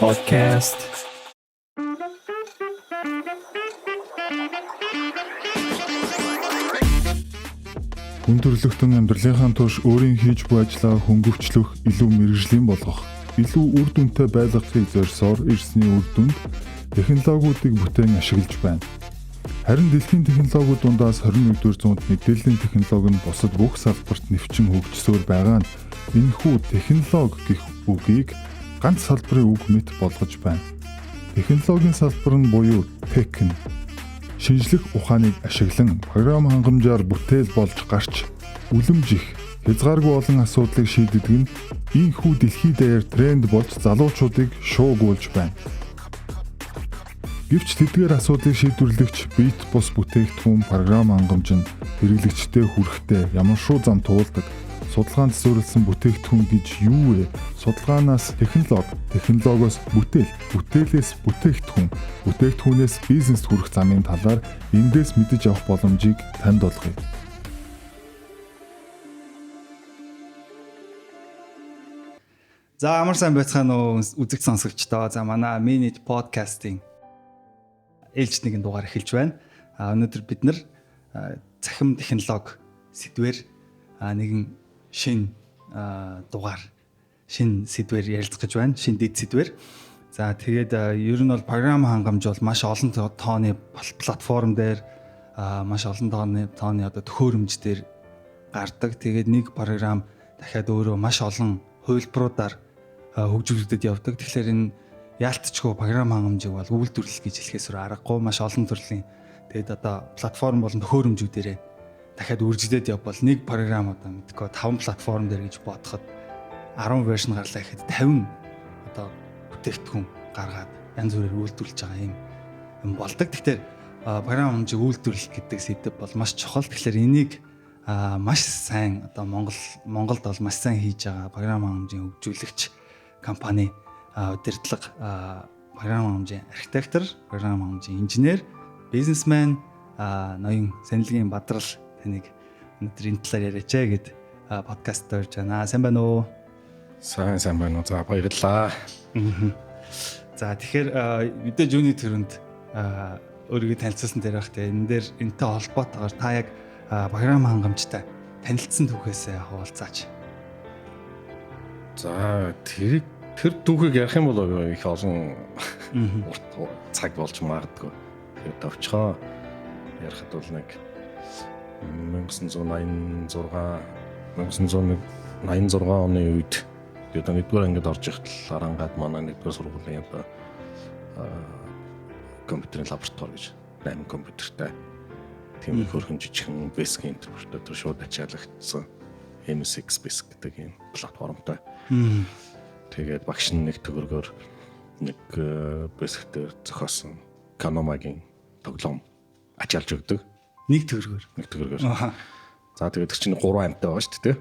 Podcast. Хүн төрөлхтөн амьдралынхаа турш өөрийн хийж буй ажлаа хөнгөвчлөх, илүү мэргэжлийн болгох, илүү үр дүнтэй байлгахыг зорьсоор ирсний үр дүнд технологиудыг бүтээн ашиглаж байна. Харин дэлхийн технологиуд дундаас 21-р зуунд мэдээллийн технологи нь бусад бүх салбарт нэвчин хөгжсөөр байгаа нь энэхүү технологи гэх үгийг ганц салбарын үг мэт болгож байна. Технологийн салбар нь буюу tech нь шинжлэх ухааныг ашиглан програм хангамжаар бүтээл болж гарч үлэмж их хязгааргүй олон асуудлыг шийддэг нь ийхүү дэлхий даяар тренд болж залуучуудыг шуугуулж байна. Гэвч тэдгээр асуудлыг шийдвэрлэгч бит бус бүтээгдэхүүн програм хангамж нь хэрэглэгчтэй хүрэхдээ ямар шуу зам туулдаг. Судалгаанд суурилсан бүтээгдэхүүн гэж юу вэ? Судалгаанаас технологи, технологиос бүтээл, бүтээлээс бүтээгдэхүүн, бүтээгдэхүүнээс бизнест хүрэх замын талаар эндээс мэдэж авах боломжийг танд олгоё. За амар сайн байцгаана уу үзэгч сонсогчдоо. За манай Minute Podcast-ийн ээлж нэгэн дугаар эхэлж байна. А өнөөдөр бид нар цахим технологи сэдвээр нэгэн шин дугаар шин сэдвээр ярилцах гэж байна. Шин дэд сэдвээр. За тэгээд ер нь бол програм хангамж бол маш олон тооны платформ дээр маш олон тооны одоо төхөөрөмж дээр гардаг. Тэгээд нэг програм дахиад өөрөө маш олон хувилбаруудаар хөгжүүлэгдэд явдаг. Тэгэхээр энэ яалтчгүй програм хангамжийг бол үйлдвэрлэл гэж хэлэхээс өөр аргагүй маш олон төрлийн тэгээд одоо платформ болон төхөөрөмжүүдээрээ дахиад үржигдээд явбал нэг програм одоо мэдгүй 5 платформ дээр гэж бодоход 10 вершн гарлаа гэхэд 50 одоо бүтээгдэхүүн гаргаад янз бүрээр үйлдвэрлэж байгаа юм болдог. Тэгэхээр програм хангамжийг үйлдвэрлэх гэдэг сэдэв бол маш чухал. Тэгэхээр энийг маш сайн одоо Монголд бол маш сайн хийж байгаа програм хангамжийн хөгжүүлэгч компани удирдлага програм хангамжийн архитектор, програм хангамжийн инженер, бизнесмен ноён Сэнэлгийн Бадрал таныг өнөөдөр энэ талаар яриач ээ гэд подкаст орж байна. Сайн байна уу? Сайн байна уу? За баярлалаа. За тэгэхээр мэдээж юуны төрөнд өөрийгөө танилцуулсан дээр байх те энэ дээр энтэй холбоотойгоор та яг програм хангамжтай танилцсан түүхээсээ хуваалцаач. За тэр түүхийг ярих юм бол их олон урт цаг болж магадгүй. Тэгэхээр товчхон ярихад бол нэг 1986 оны үед одоо нэгдүгээр ангид орж ирэхэд арангаад манай нэгдүгээр сургуулийн одоо компьютерийн лаборатори гэж 8 компьютертай тийм их хөрхөн жижигхэн Basic интерпретатор шууд ачаалагдсан MSX Basic гэдэг юм платформтой. Тэгээд багш нь нэг төгрөгөөр нэг Basic дээр зохиосон Каномагийн тоглоом ачаалж өгдөг. Нэг төгрөгөөр. Нэг төгрөгөөр. За тэгээд тэр чинь 3 амьтай байгаа шүү дээ.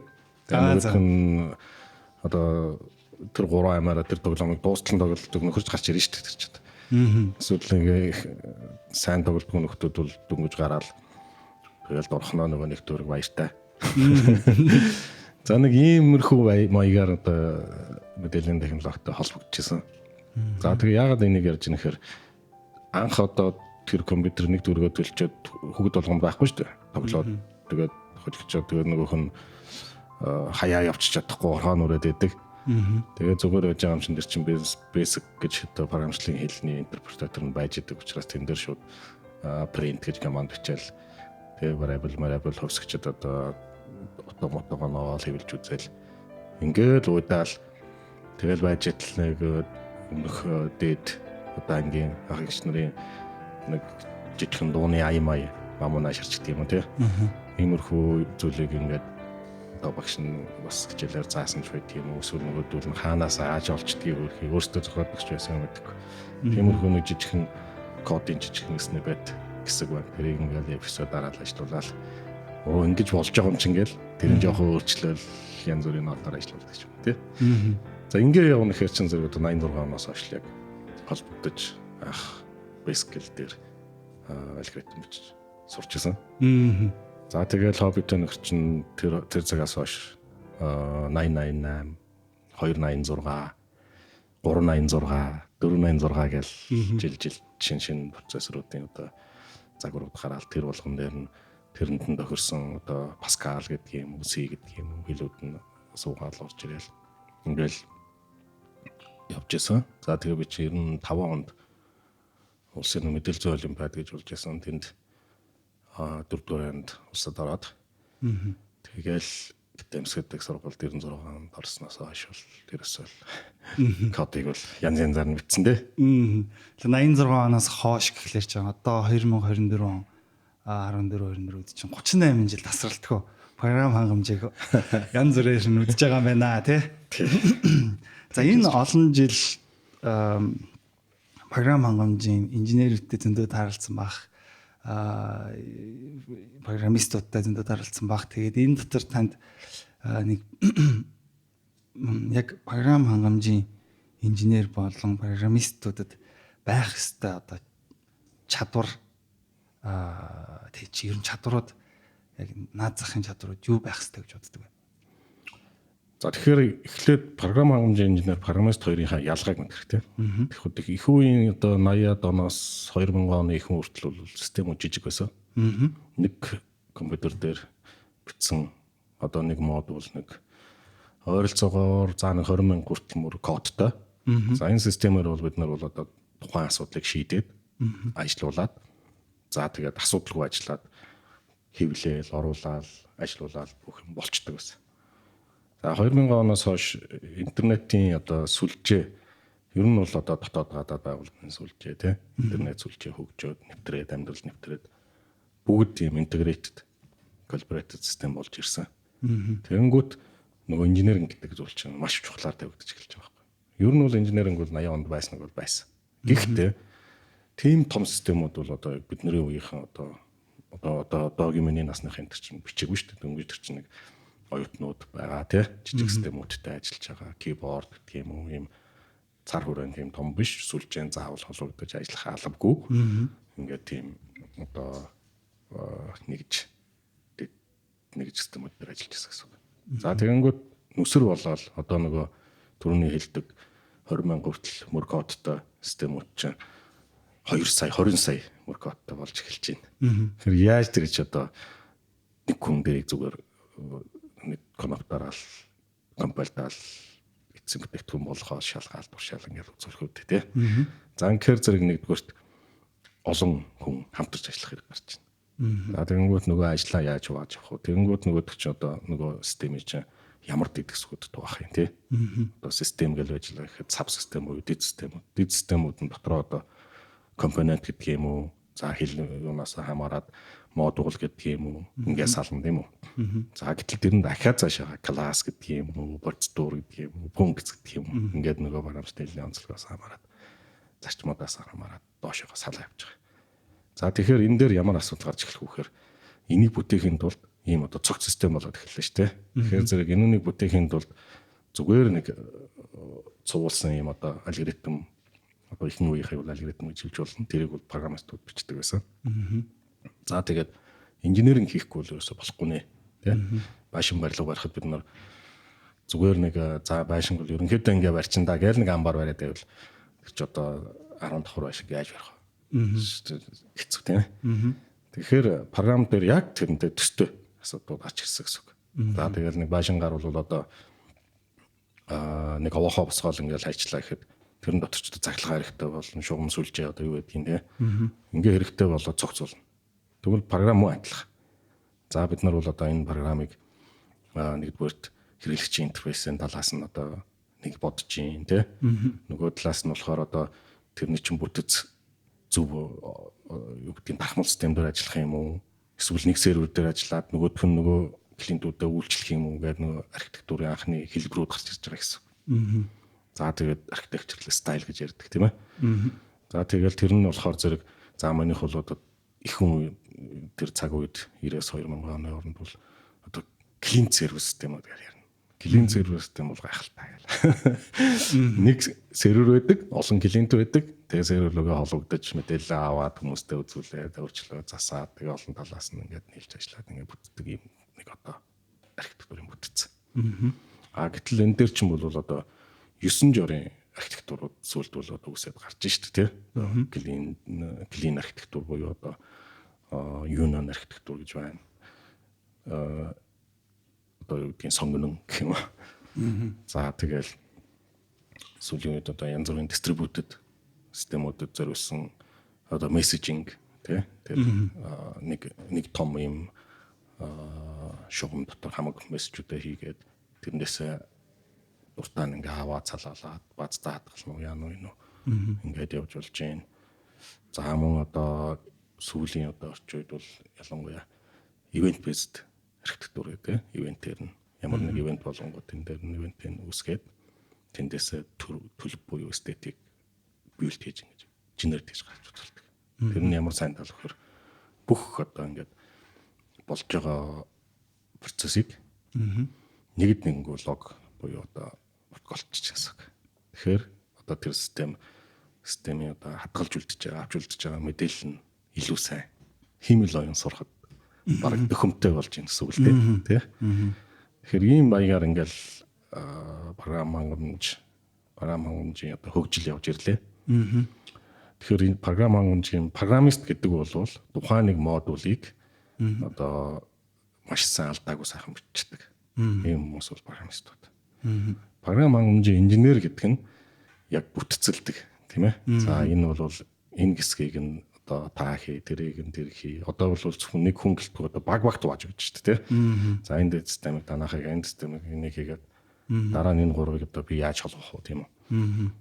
Тэгээд нөгөөх нь одоо тэр 3 амиараа тэр тоглоомыг дуустал тоглолтог нөхөрч гарч ирнэ шүү дээ тэр чинь. Эсвэл нэг сайн тоглолтгүй нөхдүүд бол дөнгөж гараал тэгэл дурхнаа нөгөө нэг төгрөг баяртай. За нэг иймэрхүү маягаар одоо мэдээллийн технологитой холбогдчихсон. За тэгээ яагаад энийг ярьж байгаа нэхэр анх одоо тэр компьютер нэг төгрөгөө төлчөөд хүүхэд болгонд байхгүй шүү дээ. Тоглоод тэгээд хожигчоод тэгээд нөгөөх нь хаяа явчих чадахгүй орхон үрээд байдаг. Тэгээд зүгээр байж байгаа юм чинь тэр чинь Basic гэж одоо програмчлалын хэлний интерпретатор нь байж идэг учраас тэн дээр шууд print гэж команд бичээл тэгээд variable хувьсгчид одоо утга мотогоо новоол хэвлж үзэл ингээл удаал тэгэл байж идэл нэг өмнөх дээд одоо ангийн ах эгч нарын нэг жижигхэн дууны ая мая мамунаа шарчдаг юм уу тий. Иймэрхүү зүйлийг ингээд одоо багш нь бас хичээлээр заасан ч байт юм уу эсвэл нөгөөдөл нь хаанаас ааж олчдгийг өөрхий өөртөө зохиодог ч байсан юм гэдэггүй. Тиймэрхүү нэг жижигхэн кодын жижигхэн сниппет хэсэг байна. Тэрийг ингээд эпизод дараал ажиллуулаад ингэж болж байгаа юм чинь ингээл тэр нь жоохон өөрчлөөл янз бүрийн нотоор ажиллуулдаг ч юм тий. За ингээ явна гэхээр чинь зэрэг одоо 86 оноос хойш яг холбогдож ах Basic дээр алгоритм бичиж сурч исэн. За тэгэл хоббитой нөхөр чинь тэр цагаас хойш 888 286 386, 486 гэл жил жил шин шин процессоруудын одоо загварууд гараал тэр болгон дээр нь тэрэнд нь тохирсон одоо Pascal гэдэг юм уу, C гэдэг юм уу хэлүүд нь суугаал орж ирэл ингээл явж исэн. За тэгээ би чи 95 онд улсын мэдээлэл зүйн олимпиад гэж болж исэн. Тэнд дөрөвдүгээр ангид улсад ороод тэгэл Дэмсгэдэг сургуульд 96 онд орсноос хойш бол тэрээс бол кодыг бол янз янзаар нь бичсэн дээ. 86 оноос хойш гэхлээр чинь одоо 2024 он 14 24-д чинь 38 жил тасралтгүй програм хангамжийг янз бүрээр нь үзэж байгаа юм байна тий. За энэ олон жил програм хангамжийн инженерүүдтэй зөндөө тааралцсан бах, программистуудтай зөндөө тааралцсан бах. Тэгээд энэ дотор танд нэг яг програм хангамжийн инженер болон программистуудад байх ёстой одоо чадвар, тэг чи ер нь чадварууд яг наад захын чадварууд юу байх ёстой гэж боддог вэ? За тэгэхээр эхлээд програм хангамжийн инженер, программист хоёрынхаа ялгааг мэдэх хэрэгтэй. Тэгэхээр их үеийн одоо 80-аад оноос 2000 оны ихэнх хүртэл бол системүүд жижиг байсан. Нэг компьютер дээр бичсэн одоо нэг модуль нэг ойролцоогоор за нэг 20 мянга хүртэл мөр кодтой. За энэ системээр бол бид нар бол одоо тухайн асуудлыг шийдээд ажиллуулад, за тэгээд асуудалгүй ажиллаад хэвлээл, оруулаад, ажиллуулаад бүх юм болчдөг байсан. За 2000 оноос хойш интернетийн одоо сүлжээ ер нь бол одоо дотоод гадаад байгууллагын сүлжээ тий интернет сүлжээ хөгжөөд нэвтрээд амьдрал нэвтрээд бүгд тийм integrated collaborative систем болж ирсэн. Тэгэнгүүт нөгөө инженеринг гэдэг зүйл чинь маш чухлаар тавигдаж эхэлж байгаа байхгүй. Ер нь бол инженеринг бол 80 онд байсан нэг бол байсан. Гэхдээ тийм том системүүд бол одоо бидний үеийнхэн одоо одоо одоо одоогийн миний насныхын тэр чинь бичээгүй шүү дээ. Дөнгөж тэр чинь нэг оюутнууд байгаа тий жижиг системүүдтэй ажиллаж байгаа, keyboard гэдэг юм уу, ийм цар хүрээнд тийм том биш, сүлжээн заавал холбогдож ажиллах албагүй. Ингээд тийм одоо нэгж нэгж системүүд дээр ажиллаж байсан гэсэн үг. За тэгэнгүүт нүсэр болоод одоо нөгөө түрүүний хэлдэг 20 мянга хүртэл мөр кодтой системүүд чинь 2 сая 20 сая мөр кодтой болж эхэлж байна. Тэгэхээр яаж тэр чи одоо нэг хүн дээрийг зүгээр нэг кноптороо компайлдаал эцсийн бүтээгдэхүүн болгоод шалгаал туршаал ингээд үзүүлэх үү тий. За инхээр зэрэг нэгдүгээрт олон хүн хамтарч ажиллах хэрэг гарч байна. За тэгэнгүүт нөгөө ажлаа яаж хувааж явах вэ? Тэгэнгүүт нөгөөдөг чи одоо нөгөө системийг чинь ямар дэд хэсгүүд туваах юм тий. Одоо систем гэж ажиллаа гэхэд саб систем буюу дэд системүүд. Дэд системүүд нь дотроо одоо компонент гэдэг юм уу? За хэл юунаас хамаарат модуль гэдэг юм уу? Ингээд сална тийм үү? За гэтэл тэр нь дахиад цаашаа класс гэдэг юм уу, процедур гэдэг юм уу, функц гэдэг юм уу? Ингээд нөгөө программын хэлний онцлогоос хамаарат, зарчмуудаас хамаарат доошоогоо салаа явж байгаа. За тэгэхээр энэ дээр ямар асуудал гарч эхлэх вэ гэхээр энийг бүтээхийн тулд ийм одоо цогц систем болоод эхэллээ шүү дээ. Тэгэхээр зэрэг энэнийг бүтээхийн тулд зүгээр нэг цугуулсан ийм одоо алгоритм, одоо ихэнх үеийнхээ бол алгоритм гэж хэлж болно. Тэрийг бол программистууд бичдэг байсан. За тэгээд инженеринг хийхгүй бол ерөөсө болохгүй нэ. Тэ? Байшин барилга барихад бид нар зүгээр нэг за байшин бол ерөнхийдөө ингээ барьчин да гээл нэг амбар бариад байвал тэр чи одоо 10 давхар байшин яаж барих вэ? Хэцүү тийм ээ. Тэгэхээр програм дээр яг тэрнтэй төстэй асуудал гарч ирсэн гэсэн үг. За тэгэл нэг байшин гарвал одоо нэг овоохоо босгоол ингээл хайчлаа гэхэд тэрэн дотор ч захилгаа хэрэгтэй болно, шугам сүлжээ одоо юу гэдгийг те. Ингээ хэрэгтэй болоод цогцолно. Тэгвэл програм мөн адилхан. За бид нар бол одоо энэ програмыг нэгдүгээрт хэрэглэгчийн интерфейсийн талаас нь одоо нэг бодож гин те. Нөгөө талаас нь болохоор одоо тэрний чинь бүтэц зөв юу гэдгийг тархмал систем дээр ажиллах юм уу? Эсвэл нэг сервер дээр ажиллаад нөгөөх нь нөгөө клиентүүдэд үйлчлэх юм уу гэдэг нөгөө архитектурын анхны хэлбэрүүд гарч ирж байгаа гэсэн. За тэгээд architectural style гэж ярьдаг тийм ээ. За тэгэл тэр нь болохоор зэрэг за манийх бол одоо ихэнх тэр цаг үед 90-с 2000 оны хооронд бол одоо клиент сервер систем гэж ярина. Клиент сервер систем бол гайхалтай гэл. Нэг сервер байдаг, олон клиент байдаг. Тэгээ сервер рүүгээ холбогдож мэдээлэл аваад хүмүүстэй үзүүлээд өөрчлөө засаад тэгээ олон талаас нь ингээд нийлж ажиллаад ингээд бүтдэг юм нэг одоо архитектурын бүтц. А гэтэл энэ дээр чинь бол одоо 9 жорын архитектурууд сүүлд бол одоо үсээд гарч шít тий. Clean архитектур буюу одоо Юнон архитектур гэж байна. Одоо юу гэдгийг сонгонон гэх юм уу. За тэгэл сүүлийн үед одоо янз бүрийн distributed системүүдэд зориулсан одоо messaging тий, тэр нэг том юм шугам дотор хамаг мессежүүдээ хийгээд, тэрнээсээ дуртаа ингээ аваад салаалаад баздаа хадгална уу, яа нү энэ ингээд явж болж байна. За, мөн одоо сүүлийн одоо орчин үед бол ялангуяа event based архитектур гэдэг, event-ээр нь ямар нэг event болонгууд тэн дээр нь event-ийг үүсгээд, тэндээсээ төлөв буюу state-ийг build хийж, ингэж generate хийж гарч үзүүлдэг. Тэр нь ямар сайн тал вөхөр бүх одоо ингээд болж байгаа процессыг нэгд нэгэнгүү лог буюу одоо протоколчж гэсэн үг. Тэгэхээр одоо тэр системийн одоо хадгалж үлдэж байгаа, авч үлдэж байгаа мэдээлэл нь илүү сайн, хиймэл оюун сурахад бараг дөхөмтэй болж байна гэсэн үг л дээ, тий. Тэгэхээр ийм маягаар ингээл програм хангамжийн одоо хөгжил явж ирлээ. Тэгэхээр энэ програм хангамжийн программист гэдэг бол тухайн нэг модулийг одоо маш сайн алдаагүй сайхан бичдэг. Ийм хүмүүс бол программистууд. Програм хангамжийн инженер гэдэг нь яг бүтцэлдэг, тийм ээ. За, энэ бол энэ хэсгийг нь одоо та хий, тэрийг нь тэр хий. Одоо бол зөвхөн нэг хүн гэлтгүй одоо баг багт хувааж өгч шүү дээ, тий. За, энэ системийг танахыг, энэ системийг энийг хийгээд, дараа нь энэ гурвыг одоо би яаж холбох вэ, тийм үү?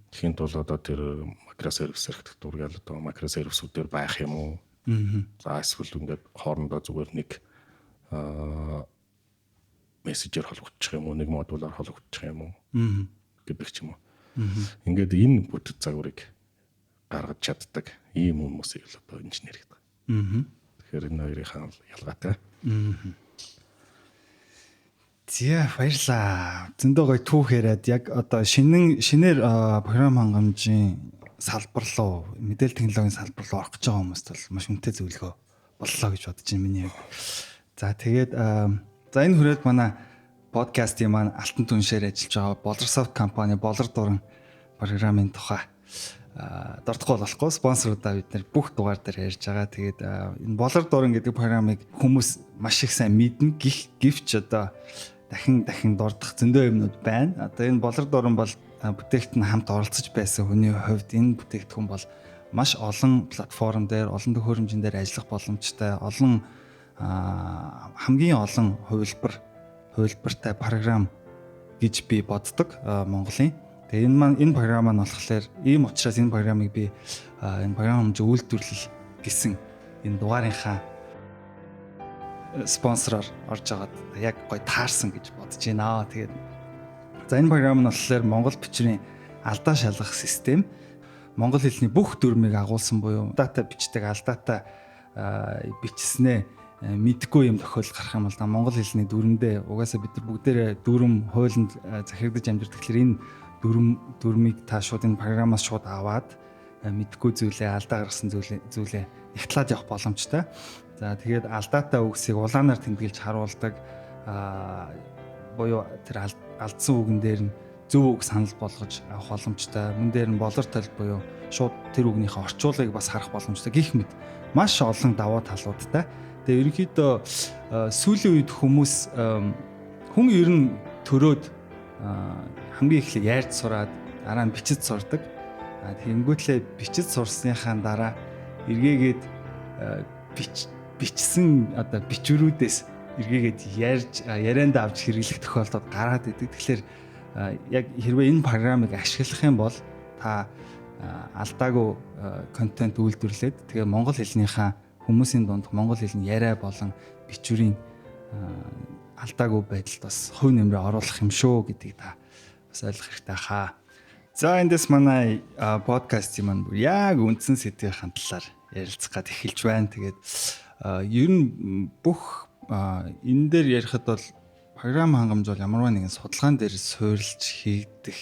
Тэгэхэд бол одоо тэр microservice архитектур гэж одоо microservice-үүдээр байх юм уу? За, эсвэл ингээд хоорондоо зүгээр нэг мессежээр холбогдчих юм уу, нэг модулаар холбогдчих юм уу гэдэг ч юм уу. Ингээд энэ бүтэц загварыг гаргаж чаддаг ийм хүмүүсийг л одоо инженер гэдэг. Тэгэхээр энэ хоёрын ялгаатай. За, баярлаа. Зөндөө гоё түүх яриад, яг одоо шинээр програм хангамжийн салбар руу, мэдээлэл технологийн салбар руу орох гэж байгаа хүмүүст бол маш үнэтэй зөвлөгөө боллоо гэж бодож байна миний хувьд. За, тэгээд за энэ хүрээд манай подкастын маань алтан түншээр ажиллаж байгаа Болорсофт компани Болор дуран програмын тухай дордохгүй болохгүй спонсорудаа бид нэр бүх дугаар дээр ярьж байгаа. Тэгээд энэ Болор дуран гэдэг програмыг хүмүүс маш их сайн мэднэ. Гэвч одоо дахин дахин дурдах зөндөө юмнууд байна. Одоо энэ Болор дуран бол бүтээгт нь хамт оролцож байсан хүний хувьд энэ бүтээгдэхүүн бол маш олон платформ дээр, олон төхөөрөмжин дээр ажиллах боломжтой, олон хамгийн олон хувилбартай програм гэж би боддог Монголын. Тэгээ энэ маань энэ програм маань болохоор ийм учраас энэ програмыг би энэ програм хэмжээ үйлдвэрлэл гэсэн энэ дугаарынхаа спонсороор орж агаад яг гой таарсан гэж бодож байна. Тэгээд за, энэ програм нь болохоор Монгол бичвэрийн алдаа шалгах систем, монгол хэлний бүх дүрмийг агуулсан буюу алдаатай бичдэг, алдаатай бичснээ мэдгүй юм тохиолдол гарах юм бол да, монгол хэлний дүрмдээ угаасаа бид нар бүгдээрээ дүрм хуулинд захирагдаж амьдардаг. Тэгэхээр энэ дүрмийг та шууд энэ програмаас шууд аваад мэдгүй зүйлээ, алдаа гаргасан зүйлээ нягтлаад явах боломжтой. За, тэгээд алдаатай үгсийг улаанаар тэмдэглэж харуулдаг буюу тэр алдсан үгэн дээр нь зөв үг санал болгож авах боломжтой. Мөн дээр нь болор тал буюу шууд тэр үгнийхээ орчуулгыг бас харах боломжтой гэх мэт маш олон давуу талуудтай. Тэгээ ерөнхийдөө сүүлийн үед хүмүүс хүн ер нь төрөөд хамгийн эхлээд ярьж сураад, дараа нь бичиж сурдаг. Тэгэнгүүтлээ бичиж сурсныхаа дараа эргээгээд бичсэн одоо бичвэрүүдээс эргээгээд ярьж, яриандаа авч хэрэглэх тохиолдол гараад идэг. Тэгэхээр яг хэрвээ энэ програмыг ашиглах юм бол та алдаагүй контент үйлдвэрлээд, тэгээ монгол хэлнийхаа хүмүүсийн дунд монгол хэлний яриа болон бичвэрийн алдаагүй байдалд бас хувь нэмрээ оруулах юм шүү гэдгийг та бас ойлгох хэрэгтэй хаа. За, эндээс манай подкастын маань бүр яг үндсэн сэдвийн талаар ярилцах гад эхэлж байна. Тэгээд ер нь бүх энэ дээр ярихад бол програм хангамж бол ямарваа нэгэн судалгаан дээр суурилж хийгдэх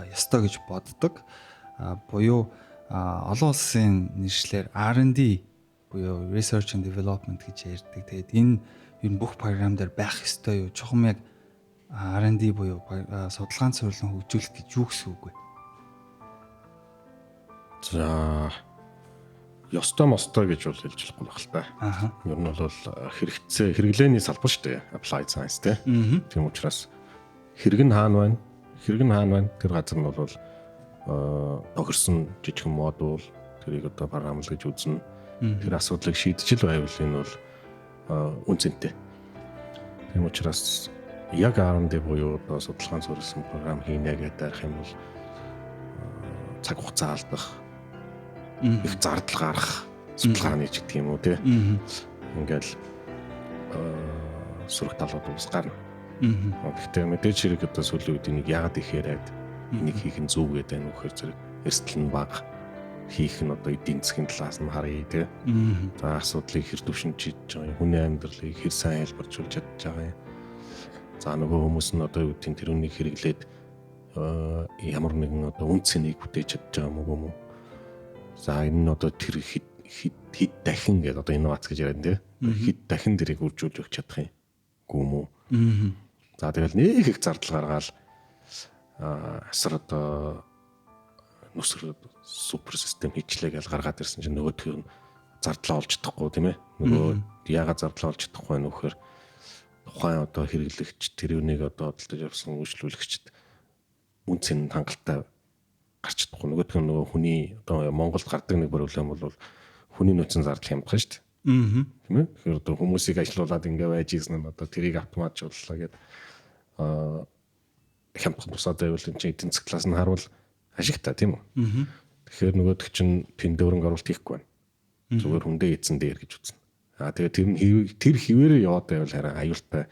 ёстой гэж боддог. Буюу олон улсын нэршлэр R&D буюу Research and Development гэж ярьдаг. Тэгээд энэ ер нь бүх програм дээр байх ёстой юу? Чухам яг R&D буюу судалгаанд суурилан хөгжүүлэх гэж юу гэсэн үг вэ? За ёстой мостой гэж бол хэлж болохгүй байх л та. Аха. Ер нь бол хэрэгцээ хэрэглээний салбар шүү дээ. Applied science тий. Тийм учраас хэрэг нь хаана байна? Хэрэг нь хаана байна? Тэр газар нь бол тохирсон жижигхэн модуль тэрийг одоо програмл гэж үзнэ. Тэр асуудлыг шийдэж л байвал энэ бол үн цэнтэй. Тийм учраас яг R&D буюу одоо судалгаанд суурилсан програм хийнэ гэдэг дарах юм бол цаг хугацаа алдах, их зардал гарах судалгааны ч гэдэг юм уу тий. Ингээл сөрөг талууд ус гарна. Гэхдээ мэдээж хэрэг одоо сүүлийн үед энийг яагаад их яриад энийг хийх нь зөв гэдэг нь үхээр зэрэг эрсдэл нь бага, хийх нь одоо эдийн засгийн талаас нь харъя тий. За асуудлыг хэр төвшөнд шийдэж байгаа юм, хүний амьдралыг хэр сайн хэлбэржүүлж чадж байгаа юм. За нөгөө хүмүүс нь одоо юу гэдэг нь тэр үнийг хэрэглээд ямар нэгэн одоо үн цэнийг бүтээж чадж байгаа юм уу? За энэ нь одоо тэр хэд хэд дахин гэдэг одоо инновац гэж яриад тий. Хэд дахин тэрийг үржүүлж өгч чадах юм гүү юм уу? За тэгэл нэг их зардал гаргаал асар одоо нүсэр супер систем хийчлээ гэж гаргаад ирсэн чинь нөгөөх нь зардлаа олж чадахгүй тийм ээ. Нөгөө яагаад зардлаа олж чадахгүй вэ гэхээр тухайн одоо хэрэглэгч тэр үнийг одоо хөдөлж явсан үйлчлүүлэгчд үн цэн хангалттай гарч чадахгүй. Нөгөөх нь нөгөө хүний одоо Монголд гардаг нэг проблем бол хүний нөөцийн зардал хямдхан шүү дээ. Тийм ээ. Тэгэхээр одоо хүмүүсийг ажилуулад ингээ байж ийсэн нь одоо тэрийг автоматжууллаа гэдэг хямдхан тусаад байвал энэ чинь эдийн засаг талаас нь харуул ашигтай тийм үү. Тэгэхээр нөгөөх чинь тэнд хөрөнгө оруулалт хийхгүй байна. Зүгээр хүндээ эзэн дээр гэж үзнэ. Аа тэгээ тэр нь тэр хിവэрээ яваад байвал харин аюултай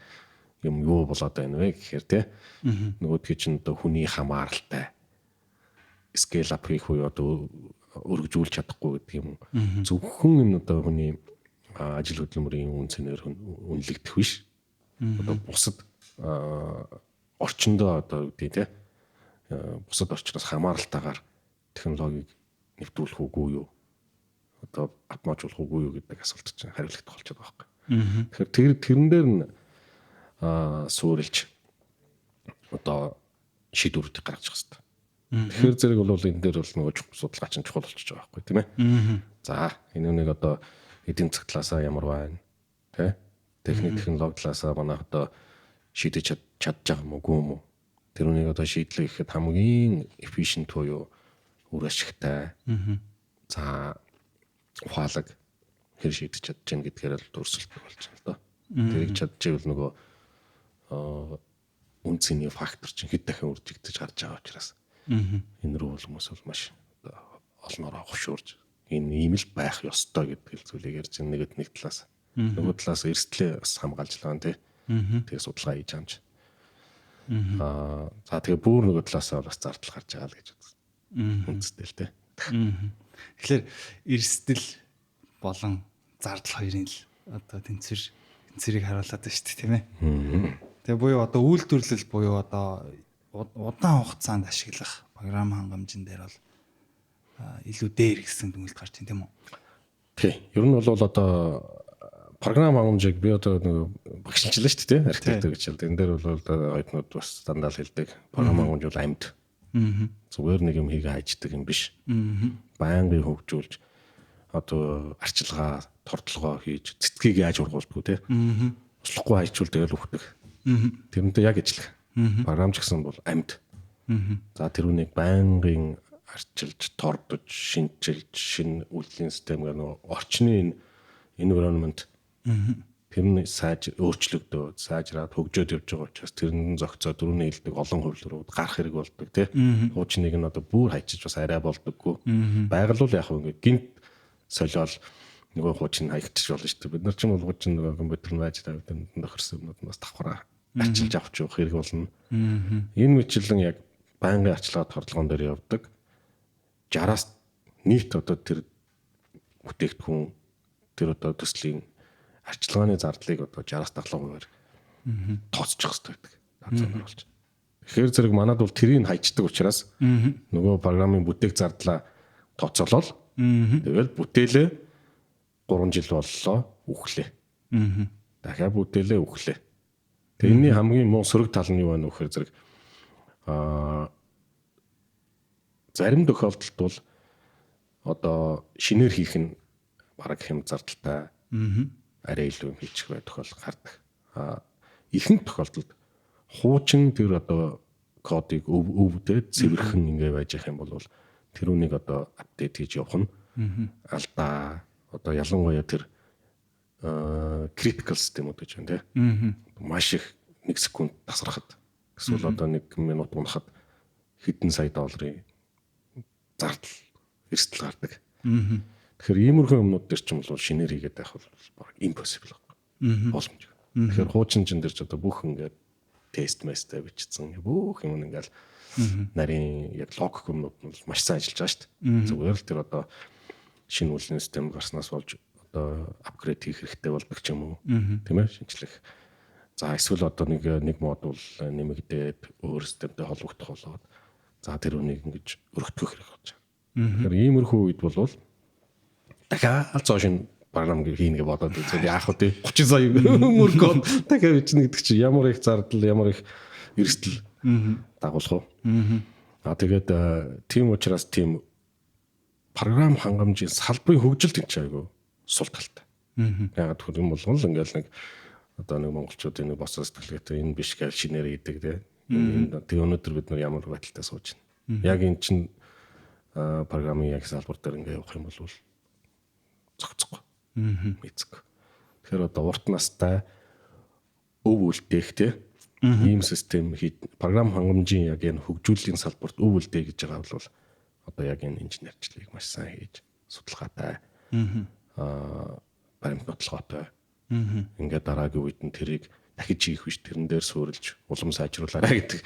юм юу болоод байна вэ гэхээр те нөгөөдгий чинь одоо хүний хамааралтай scale up хийх үе одоо өргөжүүлж чадахгүй гэдэг юм. Зөвхөн энэ одоо хүний ажил хөдөлмөрийн үн цэнээр үнэлэгдэх биш. Одоо бусад орчиндөө одоо юу гэдэг те бусад орчноос хамааралтайгаар технологиг нэвтрүүлэх үгүй юу? Одоо автоматжуулах үгүй юу гэдэг асуулт чинь хариулагдах болчиход байгаа байхгүй. Тэгэхээр тэрэн дээр нь суурилж одоо шийдвэрүүдийг гаргаж явах хэрэгтэй. Тэгэхээр зэрэг бол энэ дээр бол нөгөө судалгаа чинь чухал болчихж байгаа байхгүй тийм ээ. За энэ нэг одоо эдийн засаг талаасаа ямар байна тэ? Техник технологи талаасаа манайх одоо шийдэж чадж байгаа юм уу юм уу? Тэр үнийг одоо шийдлээ гэхэд хамгийн efficient буюу үр ашигтай. За ухаалаг хэр шийдэж чадж гэн гэдгээр л өрсөлдөх болж байна л доо. Тэрийг чадчихвэл нөгөө үн цэний фактор чинь хэд дахин үржигдэж гарч байгаа учраас энэ рүү бол хүмүүс бол маш олноороо хошуурж энэ ийм л байх ёстой гэдэг зүйлийг ярьж байна. Нэг талаас нөгөө талаас эрсдлээ бас хамгаалж байгаа тий. Тэгээ судалгаа хийж амж. За тэгээ бүр нөгөө талаасаа бас зардал гарч байгаа л гэж үзсэн. Үндэстэй л тий. Тэгэхээр эрсдэл болон зардал хоёрын л одоо тэнцвэрийг харуулад байна шүү дээ тийм ээ. Тэгээ буюу одоо үйлдвэрлэл буюу одоо удаан хугацаанд ашиглах програм хангамжин дээр бол илүү дээр гэсэн дүгнэлт гарч байна тийм үү? Тий. Ер нь бол одоо програм хангамжийг би одоо нэг багшилчлаа шүү дээ, архитектур гэж хэлдэг. Энэ дээр бол оюутнууд бас дандаа л хэлдэг. Програм хангамж бол амьд. Зүгээр нэг юм хийгээ хайждаг юм биш. Байнгын хөгжүүлж одоо арчилгаа, тордлогоо хийж цэцгийг яаж ургуулдаггүй те. Услахгүй хайчвал тэгэл үхдэг. Тэрнтэй яг ижилх. Програм ч гэсэн бол амьд. За тэр үнийг байнгын арчилж, тордож, шинчилж, шинэ үйлдлийн систем гэх нөгөө орчны environment тэр нь сайж өөрчлөгдөөд, сайжраад хөгжөөд явж байгаа учраас тэр нь зохицоо дөрөвний хэлдэг олон хувилбарууд гарах хэрэг болдог тий. Хуучныг нь одоо бүр хайчиж бас арай болдоггүй. Байгаль бол яг ингээ гинт солиол нөгөө хуучин хаягдчих болно шүү дээ. Бид нар ч юм бол хуучин нөгөө компьютер нь байж тавьд тохирсон юмнууд нь бас давхраа арчилж авч явах хэрэг болно. Энэ мэтлэн яг байнгын арчилгаа тордлогон дээр явдаг. 60-аас нийт одоо тэр бүтээгдэхүүн тэр одоо төслийн арчилгааны зардлыг одоо 60-аас 70% тооцчих хэрэгтэй байдаг. Тооцооноор болж. Тэгэхээр зэрэг манад бол тэрийг хайчдаг учраас нөгөө програмын бүтээх зардлаа тооцоолол. Тэгэл бүтээлээ 3 жил боллоо үхлээ. Дахиад бүтээлээ үхлээ. Тэгээ энэний хамгийн муу сөрөг тал нь юу байна вэ гэхээр зэрэг зарим тохиолдолд бол одоо шинээр хийх нь бараг хэм зардалтай. Арай илүү юм хийчих бай тохиолдол гардаг. Ихэнх тохиолдолд хуучин тэр одоо кодыг өвдөө цэвэрхэн ингээ байж явах юм бол тэр үнийг одоо апдейт хийж явах нь алдаа одоо ялангуяа тэр critical системүүд гэж байна тий. Маш их 1 секунд тасрахад эсвэл одоо 1 минут унахад хэдэн сая долларын зардал эрсдэл гардаг. Тэгэхээр иймэрхүү юмнууд дээр ч юм бол шинээр хийгээд байх бол баг impossible байхгүй. Боломжгүй. Тэгэхээр хуучин чин дээр ч одоо бүх ингээд тест мэстэй бичсэн бүх юм ингээл нарийн яг логик юмнууд нь маш сайн ажиллаж байгаа шүү дээ. Зүгээр л тэр одоо шинэ үйлдвэрлэлийн систем гарснаас болж одоо апгрейд хийх хэрэгтэй болдог ч юм уу. Тийм ээ, шинжлэх. За эсвэл одоо нэг модуль нэмэгдээд өөр системтэй холбогдох болоод за тэр үнийг ингэж өргөтгөх хэрэг болж байгаа. Тэгэхээр иймэрхүү үед бол дахиад цоо шинэ програм хийнэ гэж бодоод үзвэл яах вэ? 30 сая мөр код дахиад бичнэ гэдэг чинь ямар их зардал, ямар их эрсдэл дагуулах вэ? Тэгээд тийм учраас тийм програм хангамжийн салбарын хөгжилт энэ чинь айгүй сул талтай. Яагаад гэвэл юм болгон л ингээл нэг одоо нэг монголчуудын нэг босоо сэтгэлгээтэй энэ биш гэж шинээр хийдэг те. Тэгээ өнөөдөр бид нар ямар байдалтай сууж байна. Яг энэ чинь програмын яг салбар дээр ингээ явах юм бол зохицохгүй. Мэдсэг. Тэгэхээр одоо урт настай өв үлдээх те. Ийм систем хий програм хангамжийн яг энэ хөгжүүллийн салбарт өв үлдээ гэж байгаа бол одоо яг энэ инженерчлэгийг маш сайн хийж судалгаатай. Баримт нотлогоотой. Ингээд дараагийн үед нь тэрийг дахиж хийх биш тэрэн дээр суурилж улам сайжруулаарай гэдэг.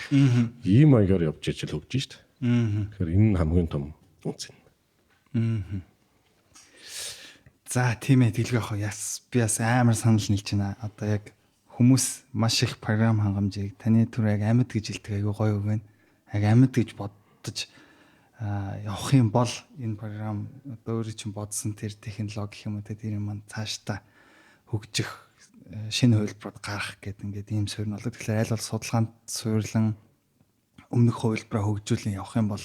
Ийм маягаар явж ижил хөгжиж шít. Тэгэхээр энэ нь хамгийн том үнц юм. За тийм ээ, дэлгэх ах яс би бас амар санал нийлж байна. Одоо яг хүмүүс маш их програм хангамжийг таны түр яг амьд гэж хэлдэг айгүй гоё үг байна. Яг амьд гэж бодож явах юм бол энэ програм одоо өөрөө чинь бодсон тэр технологи гэх юм уу тэр юм маань цаашдаа хөгжих шинэ хувилбарууд гарах гэдэг ингээд ийм суурь нь болдог. Тэгэхээр аль бол судалгаанд суйрлан өмнөх хувилбараа хөгжүүлэн явах юм бол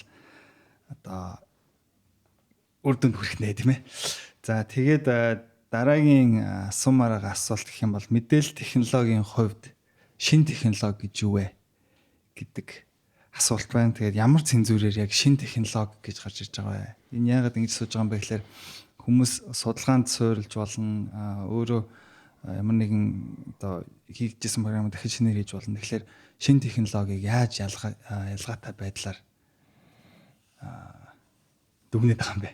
одоо үр дүнд хүрэх нэ тийм ээ. За тэгээд дараагийн асуумаар байгаа асуулт гэх юм бол мэдээлэл технологийн хувьд шинэ технологи гэж юу вэ гэдэг асуулт байна. Тэгээд ямар цензүүрээр яг шинэ технологи гэж гарч ирж байгаа вэ? Энэ яагаад ингэж сууж байгаа юм бэ гэхээр хүмүүс судалгаанд суурилж болно, өөрөө ямар нэгэн одоо хийгдсэн програм дахиж шинээр хийж болно. Тэгэхээр шинэ технологиг яаж ялгаатай байдлаар дүгнээд байгаа юм бэ?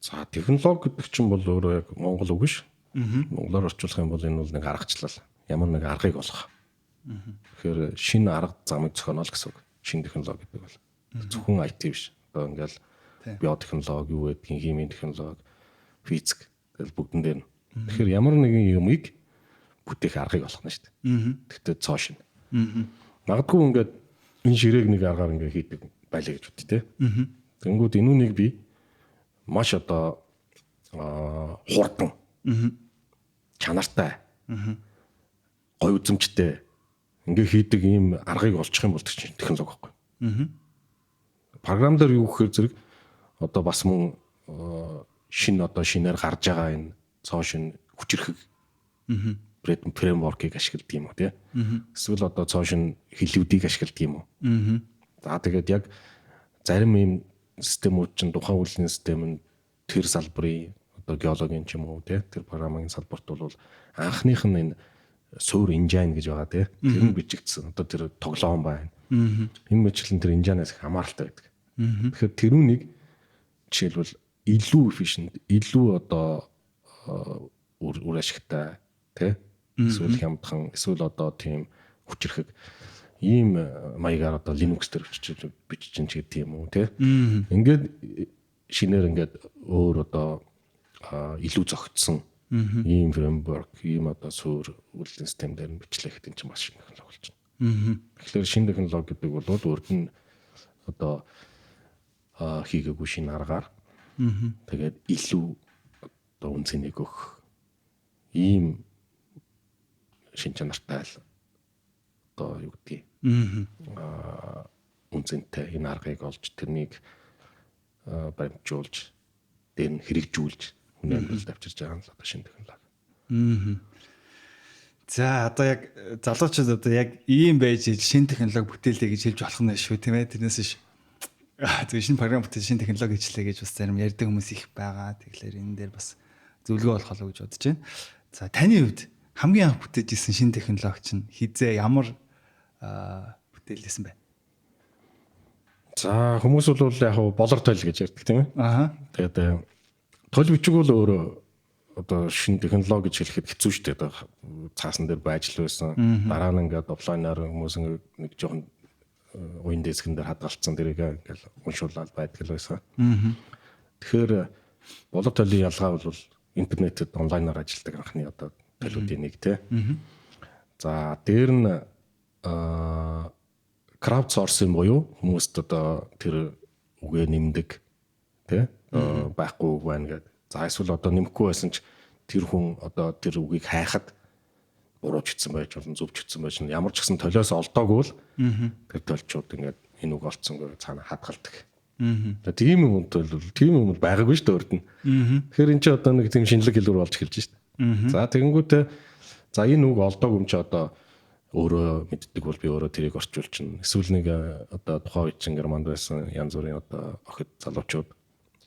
За технологи гэдэг чинь бол өөрөө яг монгол үг биш. Монголоор орчуулах юм бол энэ бол нэг аргачлал. Ямар нэг аргыг олох. Тэгэхээр шинэ арга замыг зохионо л гэсэн үг. Шинэ технологи гэдэг бол зөвхөн IT биш. Одоо ингээл биотехнологи юу гэдгийг, химийн технологи, физик тэгэл бүгдэн дээр нь. Тэгэхээр ямар нэгэн юмыг бүтээх аргыг олох нь шүү дээ. Тэгтээ цоо шинэ. Магадгүй ингээд энэ ширээг нэг аргаар ингээд хийдэг байлаа гэж бод тээ. Тэнгүүд энүүнийг би маш одоо хурдан, чанартай, гоё үзэмжтэй ингээ хийдэг ийм аргыг олчих юм бол чинь технологи байхгүй. Програм дээр юу гэхээр зэрэг одоо бас мөн шинэ одоо шинээр гарч байгаа энэ цоо шинэ хүчирхэг фреймворкийг ашигладаг юм уу тий. Эсвэл одоо цоо шинэ хэллүүдийг ашигладаг юм уу. За тэгээд яг зарим ийм системүүд чинь тухайн үйлдлийн систем нь тэр салбарын одоо геологийн ч юм уу тий тэр програмын салбарт бол анхных нь энэ суур engine гэж байгаа тий. Тэр нь бичигдсэн. Одоо тэр тоглоом байна. Энэ мэтлэн тэр engine-аас их хамааралтай байдаг. Тэгэхээр тэрүүнийг жишээлбэл илүү efficient, илүү одоо үр ашигтай тий. Эсвэл хямдхан, эсвэл одоо тийм хүчирхэг ийм маягаар одоо Linux дээр бичиж ч гэдэг юм уу тий. Ингээд шинээр ингээд өөр одоо илүү зохицсон ийм фреймворк, ийм одоо суур үйлдвэрлэлийн систем дээр нь бичлээ гэхэд энэ чинь бас шинэ технологи болж байна. Тэгэхээр шинэ технологи гэдэг бол урд нь одоо хийгээгүй шинэ аргаар тэгээд илүү одоо үн цэнийг өгөх ийм шин чанартай л одоо юу гэдгийг үн зэнтэй энэ аргыг олж тэрнийг баримтжуулж дээр нь хэрэгжүүлж хүний амьдралд авчирж байгаа нь л одоо шинэ технологи. За одоо яг залуучууд одоо яг ийм байж шинэ технологи бүтээлээ гэж хэлж болох нь шүү тийм ээ. Тэрнээс биш зөв шинэ програм бүтээл шинэ технологи хийчлээ гэж бас зарим ярьдаг хүмүүс их байгаа. Тэгэхээр энэ дээр бас зөвлөгөө болох болов гэж бодож байна. За таны хувьд хамгийн анх бүтээж исэн шинэ технологи чинь хизээ ямар бүтээлсэн бэ? За хүмүүс бол яг болор тойл гэж ярьдаг тийм ээ. Аа. Тэгээд тойл бичиг бол өөрөө одоо шинэ технологи гэж хэлэхэд хэцүү шүү дээ. Одоо цаасан дээр байж л байсан. Дараа нь ингээд офлайнаар хүмүүс нэг жоохон уян дискэн дээр хадгалцсан тэрийг ингээд уншуулаад байдаг л байсан. Тэгэхээр болор толийн ялгаа бол интернетэд онлайнаар ажилладаг анхны одоо толиудын нэг тий. За дээр нь crowdsourcing буюу хүмүүст одоо тэр үгээ нэмдэг тий байхгүй үг байна гэдэг. За эсвэл одоо нэмэхгүй байсан ч тэр хүн одоо тэр үгийг хайхад буруу ч гэсэн байж болно, зөв ч гэсэн байж болно. Ямар ч гэсэн толиос олдоогүй л тэр толчууд ингээд энэ үг олцсонгүй цаана хадгалдаг. Тэгээ тийм юм бол тийм юм байгаагүй шүү дээ урд нь. Тэгэхээр эн чинь одоо нэг тийм шинэлэг хэлбэр болж эхэлж шүү дээ. За тэгэнгүүтээ за энэ үг олдоогүй юм чи одоо өөрөө мэддэг бол би өөрөө тэрийг орчуулчихна. Эсвэл нэг одоо тухайн үед чинь Германд байсан янз бүрийн одоо охид залуучууд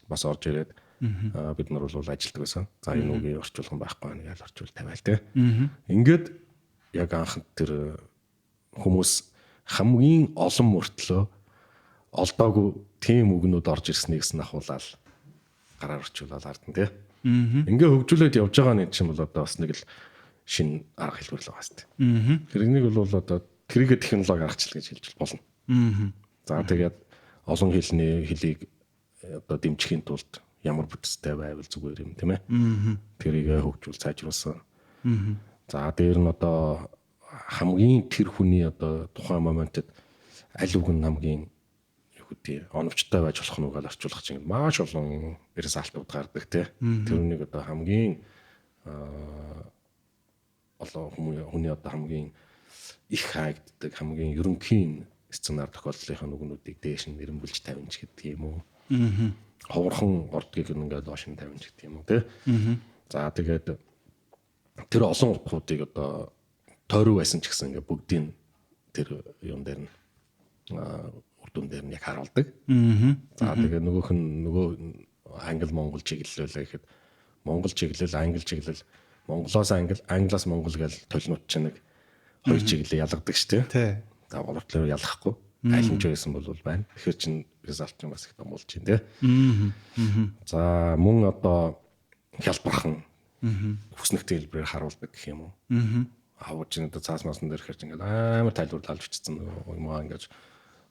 бас орж ирээд бид нар бол ажилтдаг байсан. За энэ үгийг орчуулган байхгүй байна гэж орчуул тавиал те. Ингээд яг анх тэр хүмүүс хамгийн олон мөртлөө олдоогүй тийм үгнүүд орж ирснийг нь ахуулаад гараар орчуулаад ардна те. Ингээ хөгжүүлээд явж байгаа нэг чинь бол одоо бас нэг л шинэ арга хэлбэр л байгаа шүү дээ. Тэр нэг бол одоо тэрийгэ технологи аргачлал гэж хэлж болно. За тэгээд олон хэлний хэлийг одоо дэмжихийн тулд ямар бүтцтэй байвал зүгээр юм тийм ээ. Тэрийг хөгжүүл сайжруулсан. За дээр нь одоо хамгийн тэр хүний одоо тухайн моментод аль үг нь хамгийн юу гэдэг оновчтой байж болох нь үгээр орчуулах чинь маш олон результууд гардаг тий. Тэрнийг одоо хамгийн олон хүний одоо хамгийн их хайгддаг хамгийн ерөнхийн сценар тохиолдлынхаа нүгнүүдийг дээш нь нэрэмбэлж тавина ч гэдэг юм уу. Ховорхон ордгийг ингээд доош нь тавина ч гэдэг юм уу тий. За тэгээд тэр олон утгуудыг одоо тойруу байсан ч гэсэн ингээд бүгдийг тэр юм дээр нь үр дүн дээр нь яг харуулдаг. За тэгээд нөгөөх нь нөгөө англи монгол чиглэлээ гэхэд монгол чиглэл, англи чиглэл, монголоос англи, англиас монгол гэж толнууд чинь нэг хоёр чиглэлээ ялгадаг шүү дээ. За боловтлоор ялгахгүй. Аль нь ч байсан бол байна. Тэгэхээр чин результат чинь бас их том болж байна тий. За мөн одоо хялбархан хүснэгтийн хэлбэрээр харуулдаг гэх юм уу. Авууч чинь одоо цаас масан дээр хэрч ингээл амар тайлбарлаж бичсэн юм аа ингэж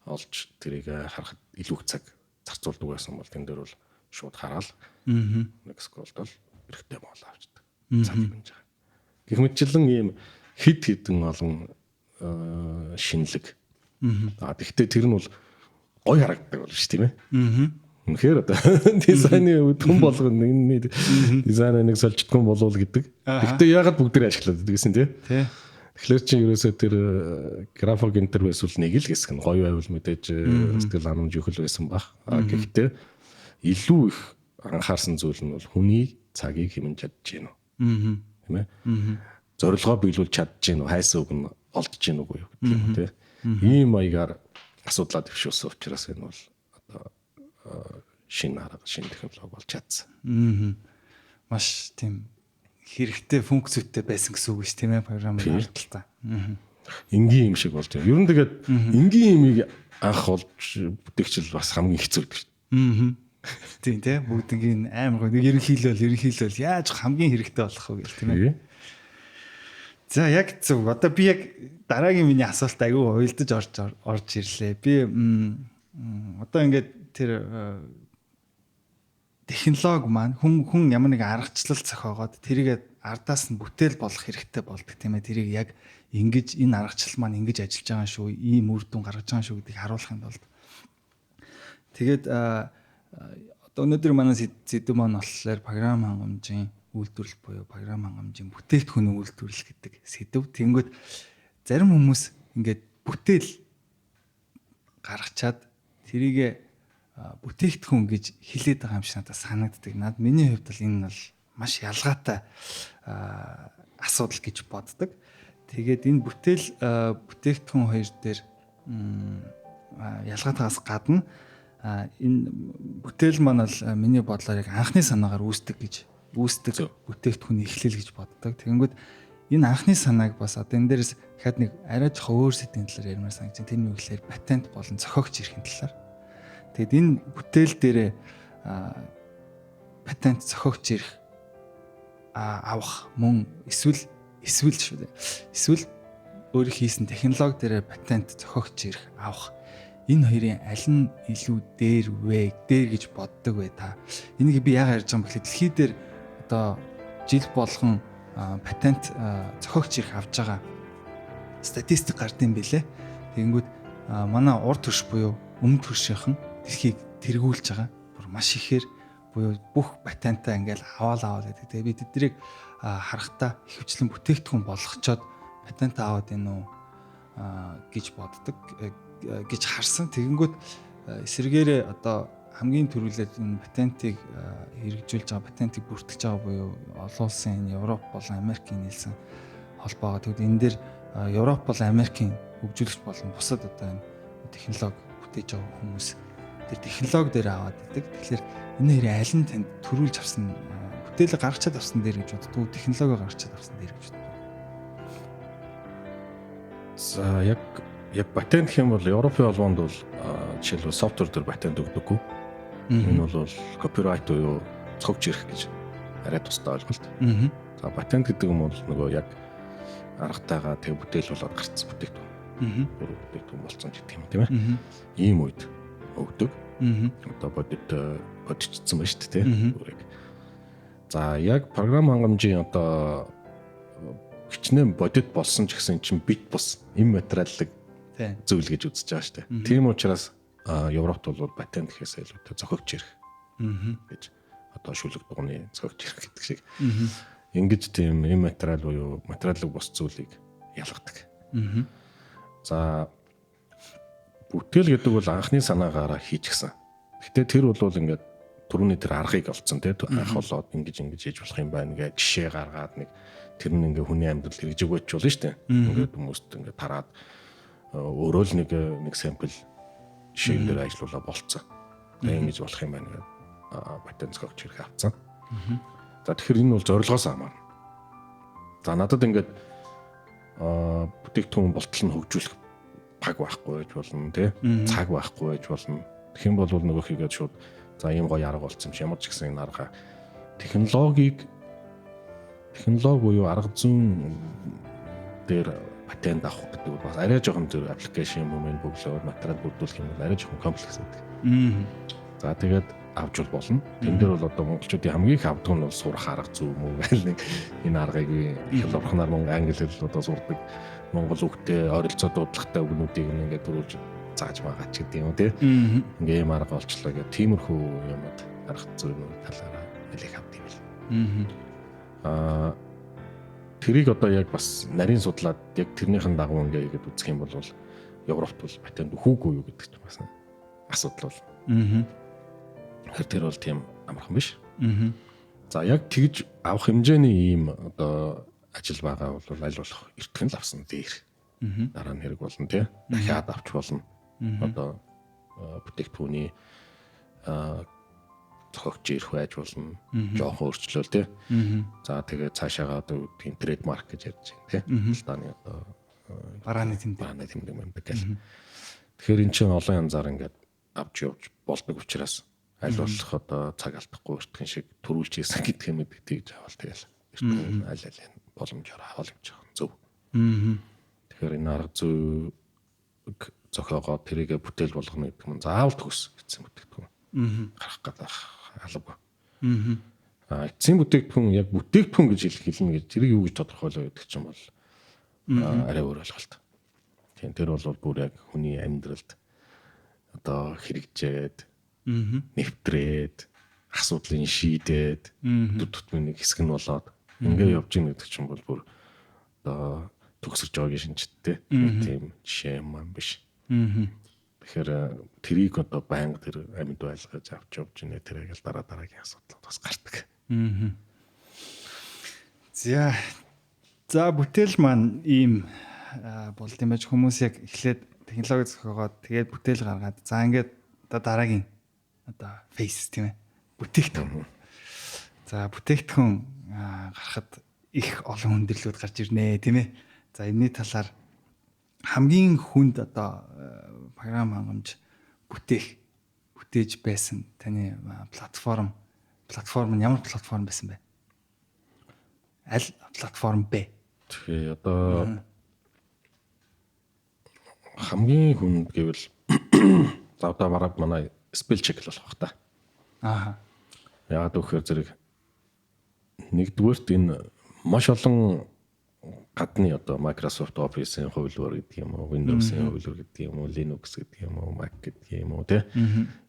олж тэрийг харахад илүү их цаг зарцуулдаг байсан бол тэн дээр бол шууд хараал. Нэг скролдол эрэхтэй моол авчдаг. Цаг хэмжиж байгаа. Гэх мэтчлэн ийм хид хідэн олон шинэлэг. А тэгвэл тэр нь бол гоё харагддаг болно шүү тийм ээ. Үнэхээр одоо дизайны хүн болгоно энэ дизайнаа нэг сольждгүй болов гэдэг. Тэгвэл яагаад бүгд тэр ашиглаад байдаг гэсэн тий. Тэгэхээр чи ерөөсөө тэр график интерфейс бол нэг л хэсэг нь гоё байвал мэдээж сэтгэл ханамж өгөх байсан баг. А гэхдээ илүү их анхаарсан зүйл нь бол хүний цагийг хэмнэж чадж гин үү. Тийм ээ. Зорилгоо биелүүлж чадж гин үү, хайсан үг нь олдож гин үгүй юу гэдэг юм тий. Ийм маягаар асуудлаа дэвшүүлсэн учраас энэ бол одоо шинэ арга, шинэ технологи болж чадсан. Маш тийм хэрэгтэй функцүүдтэй байсан гэсэн үг шүү тийм ээ програмын хардталтай. Энгийн юм шиг болж байна. Ер нь тэгээд энгийн юмыг анх олж бүтээгчл бас хамгийн хэцүү гэдэг шүү. Тийм тий бүгднгийн амар гоё. Ерөнхийлөл яаж хамгийн хэрэгтэй болох вэ гэл тийм ээ. За яг зөв. Одоо би яг дараагийн миний асуулт айгүй уйлдаж орж ирлээ. Би одоо ингээд тэр технологи маань хүн ямар нэг аргачлал зохиогоод тэрийг ардаас нь бүтээл болох хэрэгтэй болдог тийм ээ. Тэрийг яг ингэж энэ аргачлал маань ингэж ажиллаж байгаа шүү, ийм үр дүн гаргаж байгаа шүү гэдгийг харуулахын тулд. Тэгээд одоо өнөөдөр манай сэдэв маань болохоор програм хангамжийн үйлдвэрлэл буюу програм хангамжийн бүтээгдэхүүний үйлдвэрлэл гэдэг сэдэв. Тэнгүүд зарим хүмүүс ингээд бүтээл гаргачаад тэрийг бүтээгдэхүүн гэж хэлээд байгаа юм шиг надад санагддаг. Над миний хувьд бол энэ бол маш ялгаатай асуудал гэж боддог. Тэгээд энэ бүтээл бүтээгдэхүүн хоёр дээр ялгаатайгаас гадна энэ бүтээл маань бол миний бодлоор яг анхны санаагаар үүсдэг гэж үүсдэг бүтээгдэхүүний эхлэл гэж боддог. Тэгэнгүүт энэ анхны санааг бас одоо энэ дээрээс дахиад нэг арай жоохон өөр сэдвийн талаар ярмаар санагдаж байна. Тэр нь юу гэхээр патент болон зохиогч эрхийн талаар. Тэгэд энэ бүтээл дээрээ патент зохиогч эрх авах мөн эсвэл шүү дээ. Эсвэл өөрөө хийсэн технологи дээрээ патент зохиогч эрх авах. Энэ хоёрын аль нь илүү дээр вэ? Дээр гэж боддог вэ та? Энийг би яагаад ярьж байгаа юм бэ гэхээр дэлхий дээр одоо жил болгон патент зохиогч эрх авж байгаа статистик гард юм бэлээ. Тэгэнгүүт манай урд төрш буюу өмнө төршийнхэн дэлхийг тэргүүлж байгаа. Бүр маш ихээр буюу бүх патентаа ингээл аваал гэдэг. Тэгээ би тэднийг харахтаа ихэвчлэн бүтээгдэхүүн болгочоод патент аваад энэ үү гэж боддог гэж харсан. Тэгэнгүүт эсрэгээрээ одоо хамгийн түрүүлээд энэ патентыг хэрэгжүүлж байгаа, патентыг бүртгэж байгаа буюу олон улсын энэ Европ болон Америкийн нийлсэн холбоогоо. Тэгвэл энэ дээр Европ болон Америкийн хөгжүүлэгч болон бусад одоо энэ технологи бүтээж байгаа хүмүүс тэр технологи дээр аваад идэг. Тэгэхээр энэ хоёрын аль нь танд төрүүлж авсан, бүтээлээ гаргачаад авсан дээр гэж боддог, технологи гаргачаад авсан дээр гэж боддог. За яг патент гэх юм бол Европын холбоонд бол жишээлбэл софтвер дээр патент өгдөггүй. Энэ бол копирайт буюу зохиогч эрх гэж арай тусдаа ойлголт. За патент гэдэг юм бол нөгөө яг аргатайгаа тэг бүтээл болоод гарцсан бүтээгдэхүүн. Бүр бүтээгдэхүүн болсон ч гэдэг юм тийм ээ. Ийм үед өгдөг. Одоо бодит бодчихсон байна шүү дээ тийм ээ. За яг програм хангамжийн одоо хичнээн бодит болсон ч гэсэн чинь бит бус им материаллаг зүйл гэж үзэж байгаа шүү дээ. Тийм учраас Европт бол патент гэхээс илүүтэй зохиогч эрх гэж одоо шүлэг дугуйны зохиогч эрх гэдэг шиг ингэж тийм им материал буюу материаллаг бус зүйлийг ялгадаг. За бүтээл гэдэг бол анхны санаагаараа хийчихсэн. Гэтэ тэр бол ингээд түрүүний тэр аргыг олцсон тийм анх болоод ингэж ингэж хийж болох юм байна гэж жишээ гаргаад нэг тэр нь ингээ хүний амьдрал хэрэгжиж өгөөч болно шүү дээ. Ингээд хүмүүст ингээ тараад өөрөө л нэг сэмпл жишээн дээр ажиллуулаа болцсон. Тэгээ ингэж болох юм байна гэдэг патент зохиогч хэрэг авцсан. За тэгэхээр энэ бол зорилгоос хамаарна. За надад ингээд бүтээгдэхүүн болтол нь хөгжүүлэх паг байхгүй байж болно тий. Цаг байхгүй байж болно. Тэгэх юм бол нөгөө хийгээд шууд за ийм гоё арга болцсон юм чи ямар ч гэсэн энэ арга технологиг технологи буюу арга зүйн дээр патент авах гэдэг бол бас арай жоохон зөв аппликейшн юм уу бөглөөр материал бүрдүүлэх юм бол арай жоохон комплекс байдаг. За тэгээд авч бол болно. Тэн дээр бол одоо монголчуудын хамгийн их авдаг нь бол сурах арга зүй юм уу гэл нэг энэ аргыг их лурхнаар мөнгө англи хэл одоо сурдаг монгол хүүхдээ оролцоо дуудлагатай үгнүүдийг ингээд төрүүлж зааж байгаа ч гэдэг юм уу тий. Ингээ ийм арга олчлоо гэх тиймэрхүү юмуд арга зүйнүүд талаараа нэлээх авд юм бэл. Аа тэрийг одоо яг бас нарийн судлаад яг тэрнийхэн дагуу ингээ хийгээд үзэх юм бол Европт бол патент өгөөгүй юу гэдэг чинь бас асуудал бол. Тэгэхээр тэр бол тийм амархан биш. За яг тэгж авах хэмжээний ийм одоо ажил байгаа бол аль болох эртгэн л авсан дээр. Дараа нь хэрэг болно тий. Дахиад авч болно. Одоо бүтээгдэхүүний зохиогч ирэх байж болно. Жохон өөрчлөөл тий. За тэгээд цаашаага одоо тийм трейдмарк гэж ярьж байна тий. Худалдааны одоо барааны тэмдэг. Барааны тэмдэг юм гэл. Тэгэхээр эн чинь олон янзаар ингээд авч явж болдог учраас аль болох одоо цаг алдахгүй эртгэн шиг төрүүлж ийсэн гэдг юм гэдэг тэгж авал тэгэл эртгэн аль аль боломжоор авал явж байгаа зөв. Тэгэхээр энэ арга зүйг зохиогоо тэрийгэ бүтээл болгоно гэдэг нь заавал төгс эцсийн бүтээгдэхүүн. Гарах гэдэг албагүй. Аа эцсийн бүтээгдэхүүн яг бүтээгдэхүүн гэж хэлнэ гэж тэрийг юу гэж тодорхойлоо гэдэг чинь бол арай өөр ойлголт. Тийм тэр бол бүр яг хүний амьдралд одоо хэрэгжээд нэвтрээд асуудлыг шийдээд өдөр тутмын нэг хэсэг нь болоод ингээ явж гин гэдэг чинь бол бүр одоо төгсөрч байгаагийн шинжтэй тийм жишээ юм биш. Тэгэхээр тэрийг одоо байнга тэр амьд байлгаж авч явж гинэ, тэрийг л дараа дараагийн асуудлууд бас гардаг. За. За, бүтээл маань ийм болд юм байж, хүмүүс яг эхлээд технологи зохиогоод, тэгээд бүтээл гаргаад, за, ингээд одоо дараагийн одоо phase, тийм ээ, бүтээгдэхүүн. За, бүтээгдэхүүн гарахад их олон хүндрэлүүд гарч ирнэ, тийм ээ. За, энэний талаар хамгийн хүнд одоо програм хангамж бүтээж байсан таны платформ нь ямар платформ байсан бэ? Аль платформ бэ? Тэгээ одоо хамгийн хүнд гэвэл за, одоо бараг манай spell check л болох та. Яагаад гэвэл зэрэг нэгдүгээрт энэ маш олон гадны одоо Microsoft Office-ийн хувилбар гэдэг юм уу, Windows-ийн хувилбар гэдэг юм уу, Linux гэдэг юм уу, Mac гэдэг юм уу, тэ,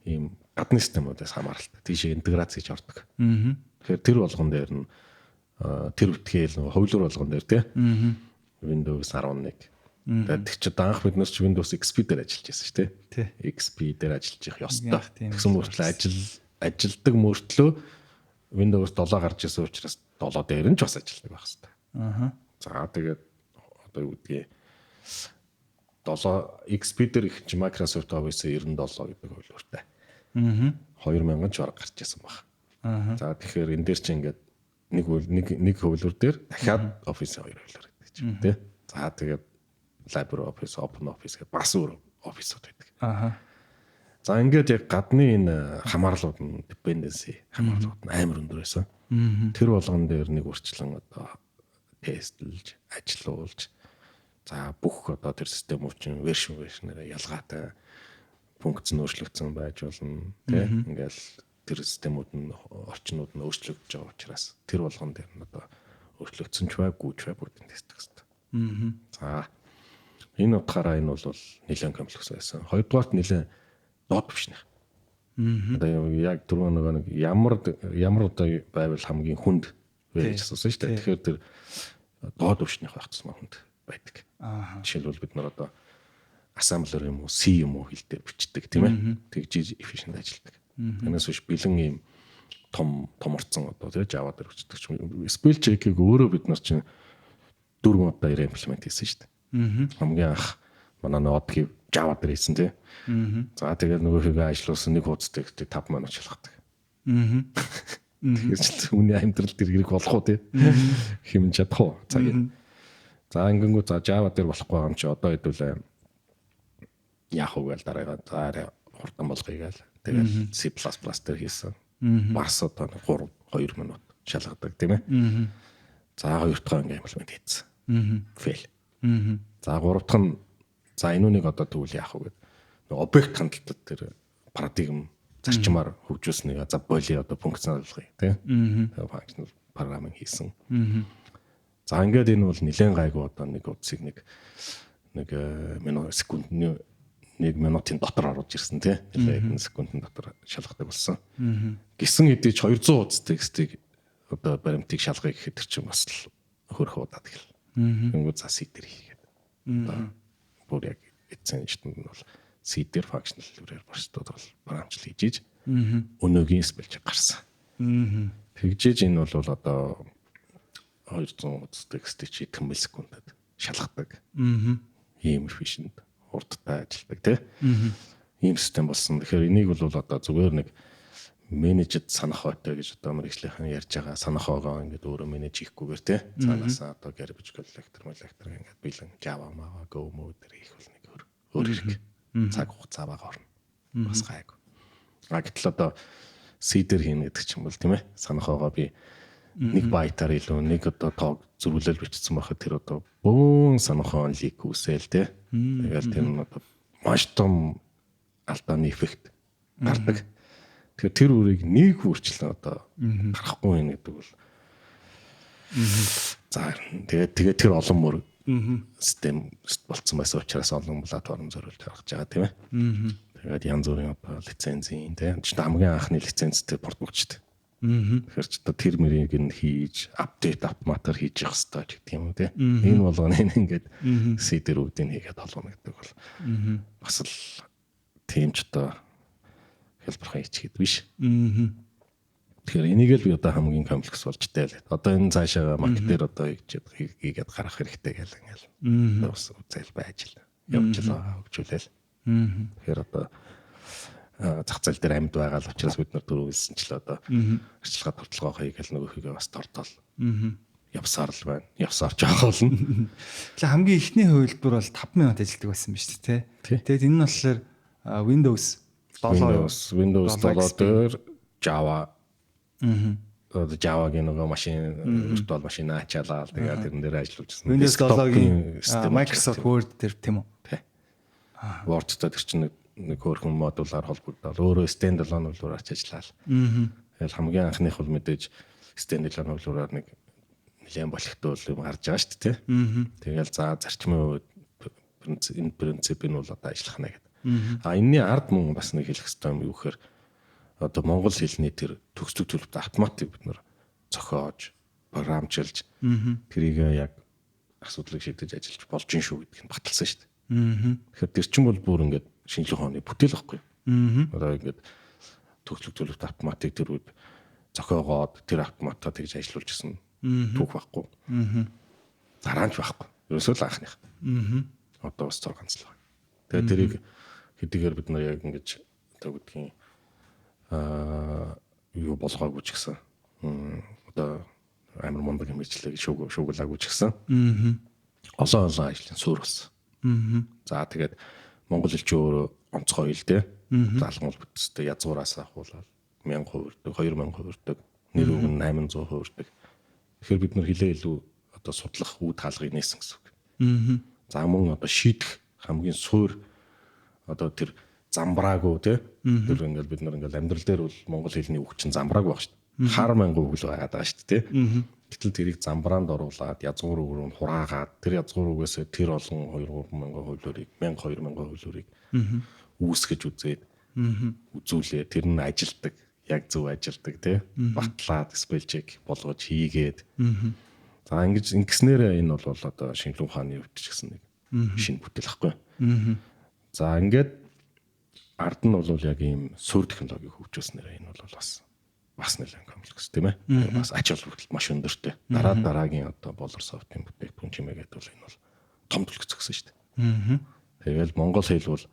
ийм гадны системүүдээс хамааралтай. Тийшээ интеграц хийж ордог. Тэгэхээр тэр болгон дээр нь тэр үтгээл нөгөө хувилбар болгон дээр, тэ, Windows 11. Тэгээд чи анх бид нар чи Windows XP дээр ажиллаж байсан шүү дээ. XP дээр ажиллаж явах ёстой. Тэгсэн мөртлөө ажилдаг мөртлөө Windows 7 гарч ирсэн учраас 7 дээр нь ч бас ажилладаг байх хэрэгтэй. За, тэгээд одоо юу гэдгийг 7 XP дээр их чи Microsoft Office 97 гэдэг хувилбартай. 2000 ч бараг гарч ирсэн баг. За, тэгэхээр энэ дээр чи ингээд нэг хувилбар дээр дахиад Office 2 хувилбар гэдэг чинь, тий. За, тэгээд LibreOffice, OpenOffice гэх бас өөр офисууд байдаг. За, ингээд яг гадны энэ хамаарлууд нь, dependency хамаарлууд нь амар өндөр байсан. Тэр болгон дээр нэг урьдчилан одоо тестлж, ажилуулж, за, бүх одоо тэр системүүд чинь version-ээрээ ялгаатай, функц нь өөрчлөгдсөн байж болно, тий. Ингээл тэр системүүд нь, орчнууд нь өөрчлөгдөж байгаа учраас тэр болгон дээр нь одоо өөрчлөгдсөн ч байггүй ч бай, бүгдийг тестлэх хэрэгтэй. За, энэ утгаараа энэ бол нэлээд комплекс байсан. Хоёрдугаарт нэлээд доод түвшнийх. Одоо яг түрүү нөгөө нэг ямар ямар одоо байвал хамгийн хүнд вэ гэж асуусан шүү дээ. Тэгэхээр тэр доод түвшнийх байх тусмаа хүнд байдаг. Жишээлбэл, бид нар одоо assembler юм уу, C юм уу хэл дээр бичдэг, тийм ээ. Тэгж efficient ажилладаг. Тэрнээс биш бэлэн ийм том томорцсон одоо, тийм, Java дээр бичдэг ч юм. Spell check-ийг өөрөө бид нар чинь дөрвөн удаа implement хийсэн шүү дээ. Хамгийн анх манай нодгийг Java дээр хийсэн, тийм. За, тэгээд нөгөөхийгөө ажиллуулсан, нэг хуудас текстийг 5 минут шалгадаг. Тэгэхээр ч хүний амьдрал дээр хэрэг болох уу, тийм. Хэмнэж чадах уу цагийг. За, ингэнгүү, за, Java дээр болохгүй байгаа юм чи одоо хэдүүлээ яах вэ гээл дараагаа, за, арай хурдан болгоё гээл. Тэгэл C++ дээр хийсэн. Бас одоо 3 2 минут шалгадаг, тийм ээ. За, хоёр дахь ингээ implement хийсэн. Fail. За, гурав дахь нь, за, энэ үнийг одоо тэгвэл яах вэ гэдэг. Нэг объект хандалтад тэр парадигм зарчмаар хөгжүүлснийг за боли одоо функционал болгоё, тийм. Functional programming хийсэн. За, ингээд энэ бол нэлээд гайгүй, одоо нэг утсыг нэг нэг минут секунд, нэг минутын дотор оруулж ирсэн, тий. Нэлээд секундын дотор шалгадаг болсон. Гисэн хэдий ч 200 хуудас текстийг одоо баримтыг шалгая гэхэд тэр чинь бас л хөрөх удаад гэл. Тэнгүү за C дээр хийгээд. Одоо бүр яг эцсийн шатанд нь бол C дээр functional хэлбэрээр процедур бол програмчлал хийж иж өнөөгийн spell check гарсан. Тэгжээж энэ бол одоо 200 хуудас текстийг чи хэдэн миллисекундэд шалгадаг. Ийм efficient, хурдтай ажилладаг, тий. Ийм систем болсон. Тэгэхээр энийг бол одоо зүгээр нэг managed санах ойтой гэж одоо мэргэжлийнхэн ярьж байгаа санах оогоо ингээд өөрөө manage хийхгүйгээр, тий. Цаанаасаа одоо garbage collector, collector ингээд бэлэн Java, Mava, Go mode дээр хийх бол нэг өөр өөр хэрэг. Цаг хугацаа бага орно. Бас гайгүй. А гэтэл одоо C дээр хийнэ гэдэг чинь бол, тийм ээ. Санах оогоо би нэг байтаар илүү нэг одоо тоог зөрүүлэл бичсэн байхад тэр одоо бөөн санах leak үүсээл, тий. Тэгэл тэр нь одоо маш том алдааны эффект гардаг. Тэгэхээр тэр үрийг нэг бүрчлэн одоо гарахгүй юм гэдэг бол, за, тэгээд тэр олон мөр систем болцсон байсан учраас олон платформ зориулж гаргаж байгаа, тийм ээ. Тэгээд янз бүрийн одоо лицензийн, тийм, хамгийн анхны лицензтэй продукт шүү дээ. Тэгэхээр ч одоо тэр мөрийг нь хийж update автоматар хийж явах хэрэгтэй ч гэдэг юм уу, тийм. Энэ болгоно ингээд C дээр бүгдийг хийгээд холбоно гэдэг бол бас л Тийм ч одоо хялбархан хийчихэд биш. Тэгэхээр энийг л би одоо хамгийн комплекс болж тэл. Одоо энэ цаашаа Mac дээр одоо хийгээд гарах хэрэгтэй гэл ингээл. Бас үзэл байж л явж л байгаа хөгжүүлээл. Тэгэхээр одоо зах зээл дээр амьд байгаа л учраас бид нар дөрөв хэлсэн ч л одоо арчилгаа тогтолгоо хийгээл нөгөөхийгөө бас тордоол. Явсаар л байна. Явсаар ч явах болно. Тэгэхээр хамгийн эхний хувилбар бол 5 минут ажилладаг байсан биз дээ, тий. Тэгээд энэ нь болохоор Windows 7, Windows 7 дээр Java. Одоо Java-гийн нөгөө машин virtual машин ачаалал тэгээд тэрэн дээр ажиллуулжсэн. Windows 7-гийн Microsoft Word дээр тийм үү? Тий. Word-той тэр чинь нэг хөөрхөн модулаар холбогдоод өөрөө stand alone хөлөөр ач ажиллаал. Тэгэл хамгийн анхных бол мэдээж stand alone хөлөөрөөр нэг нэлээд болохтой юм гарч байгаа шүү дээ. Тэгэл за зарчмын хувьд энэ принцип нь бол одоо ажиллах нэ гэдэг. А энэний ард мөн бас нэг хэлэх хэрэгтэй юм юу гэхээр одоо монгол хэлний тэр төгслөг төлөвт автоматик бид нар зохиож, програмчилж тэрийг яг асуудлыг шийдэж ажиллаж болж ин шүү гэдгийг нь баталсан шүү дээ. Тэгэхээр тэр чинь бол бүр ингээд шинжлэх ухааны бүтээл байхгүй. Одоо ингээд төгслөг төлөвт автоматик тэр үед зохиогоод тэр автоматаа тэгж ажиллуулж гисэн түүх байхгүй. Дараа нь ч байхгүй. Ерөөсөө л анхных. Одоо бас зур ганц л байна. Тэгээд тэрийг хэдийгээр бид нар яг ингэж одоо гэдгийн юу болгоогүй ч гэсэн одоо амар мундаг юм ичлээ гэж шүүгүүлээгүй ч гэсэн олон олон ажлын суурь болсон. За тэгээд монгол хэл чи өөрөө онцгой хэл те. Залгамал бүтцтэй язгуураас ахуулаад 1000 хувирдаг, 2000 хувирдаг, нэр үг нь 800 хувирдаг. Тэгэхээр бид нар хилээ илүү одоо судлах үе таалгыг нээсэн гэсэн үг. За мөн одоо шийдэх хамгийн суур одоо тэр замбраагүй те. Тэр ингээл бид нар ингээл амьдрал дээр бол монгол хэлний үг чинь замбраагүй баг шүү дээ. Хар мянган үг л байгаад байгаа шүү дээ те. Гэтэл тэрийг замбраанд оруулаад язгуур үг рүү хураагаад тэр язгуур үгээсээ тэр олон 2 3 мянган хувилбарыг 1000 2000 хувилбарыг үүсгэж үзээд үзүүлээ тэр нь ажилдаг, яг зөв ажилдаг те. Батлаад spell check болгож хийгээд. За ингэж ингэснээрээ энэ бол одоо шинжлэх ухааны хувьд ч гэсэн нэг шинэ бүтээл ахгүй. За ингээд ард нь бол яг ийм суурь технологиг хөгжүүлснээр энэ бол бас нэлээд комплекс тийм ээ. Бас ач холбогдол маш өндөртэй. Дараа дараагийн одоо болор софтын бүтээгдэхүүн чимээ гэдэг бол энэ бол том төлөг зөксөн шүү дээ. Тэгэл монгол хэл бол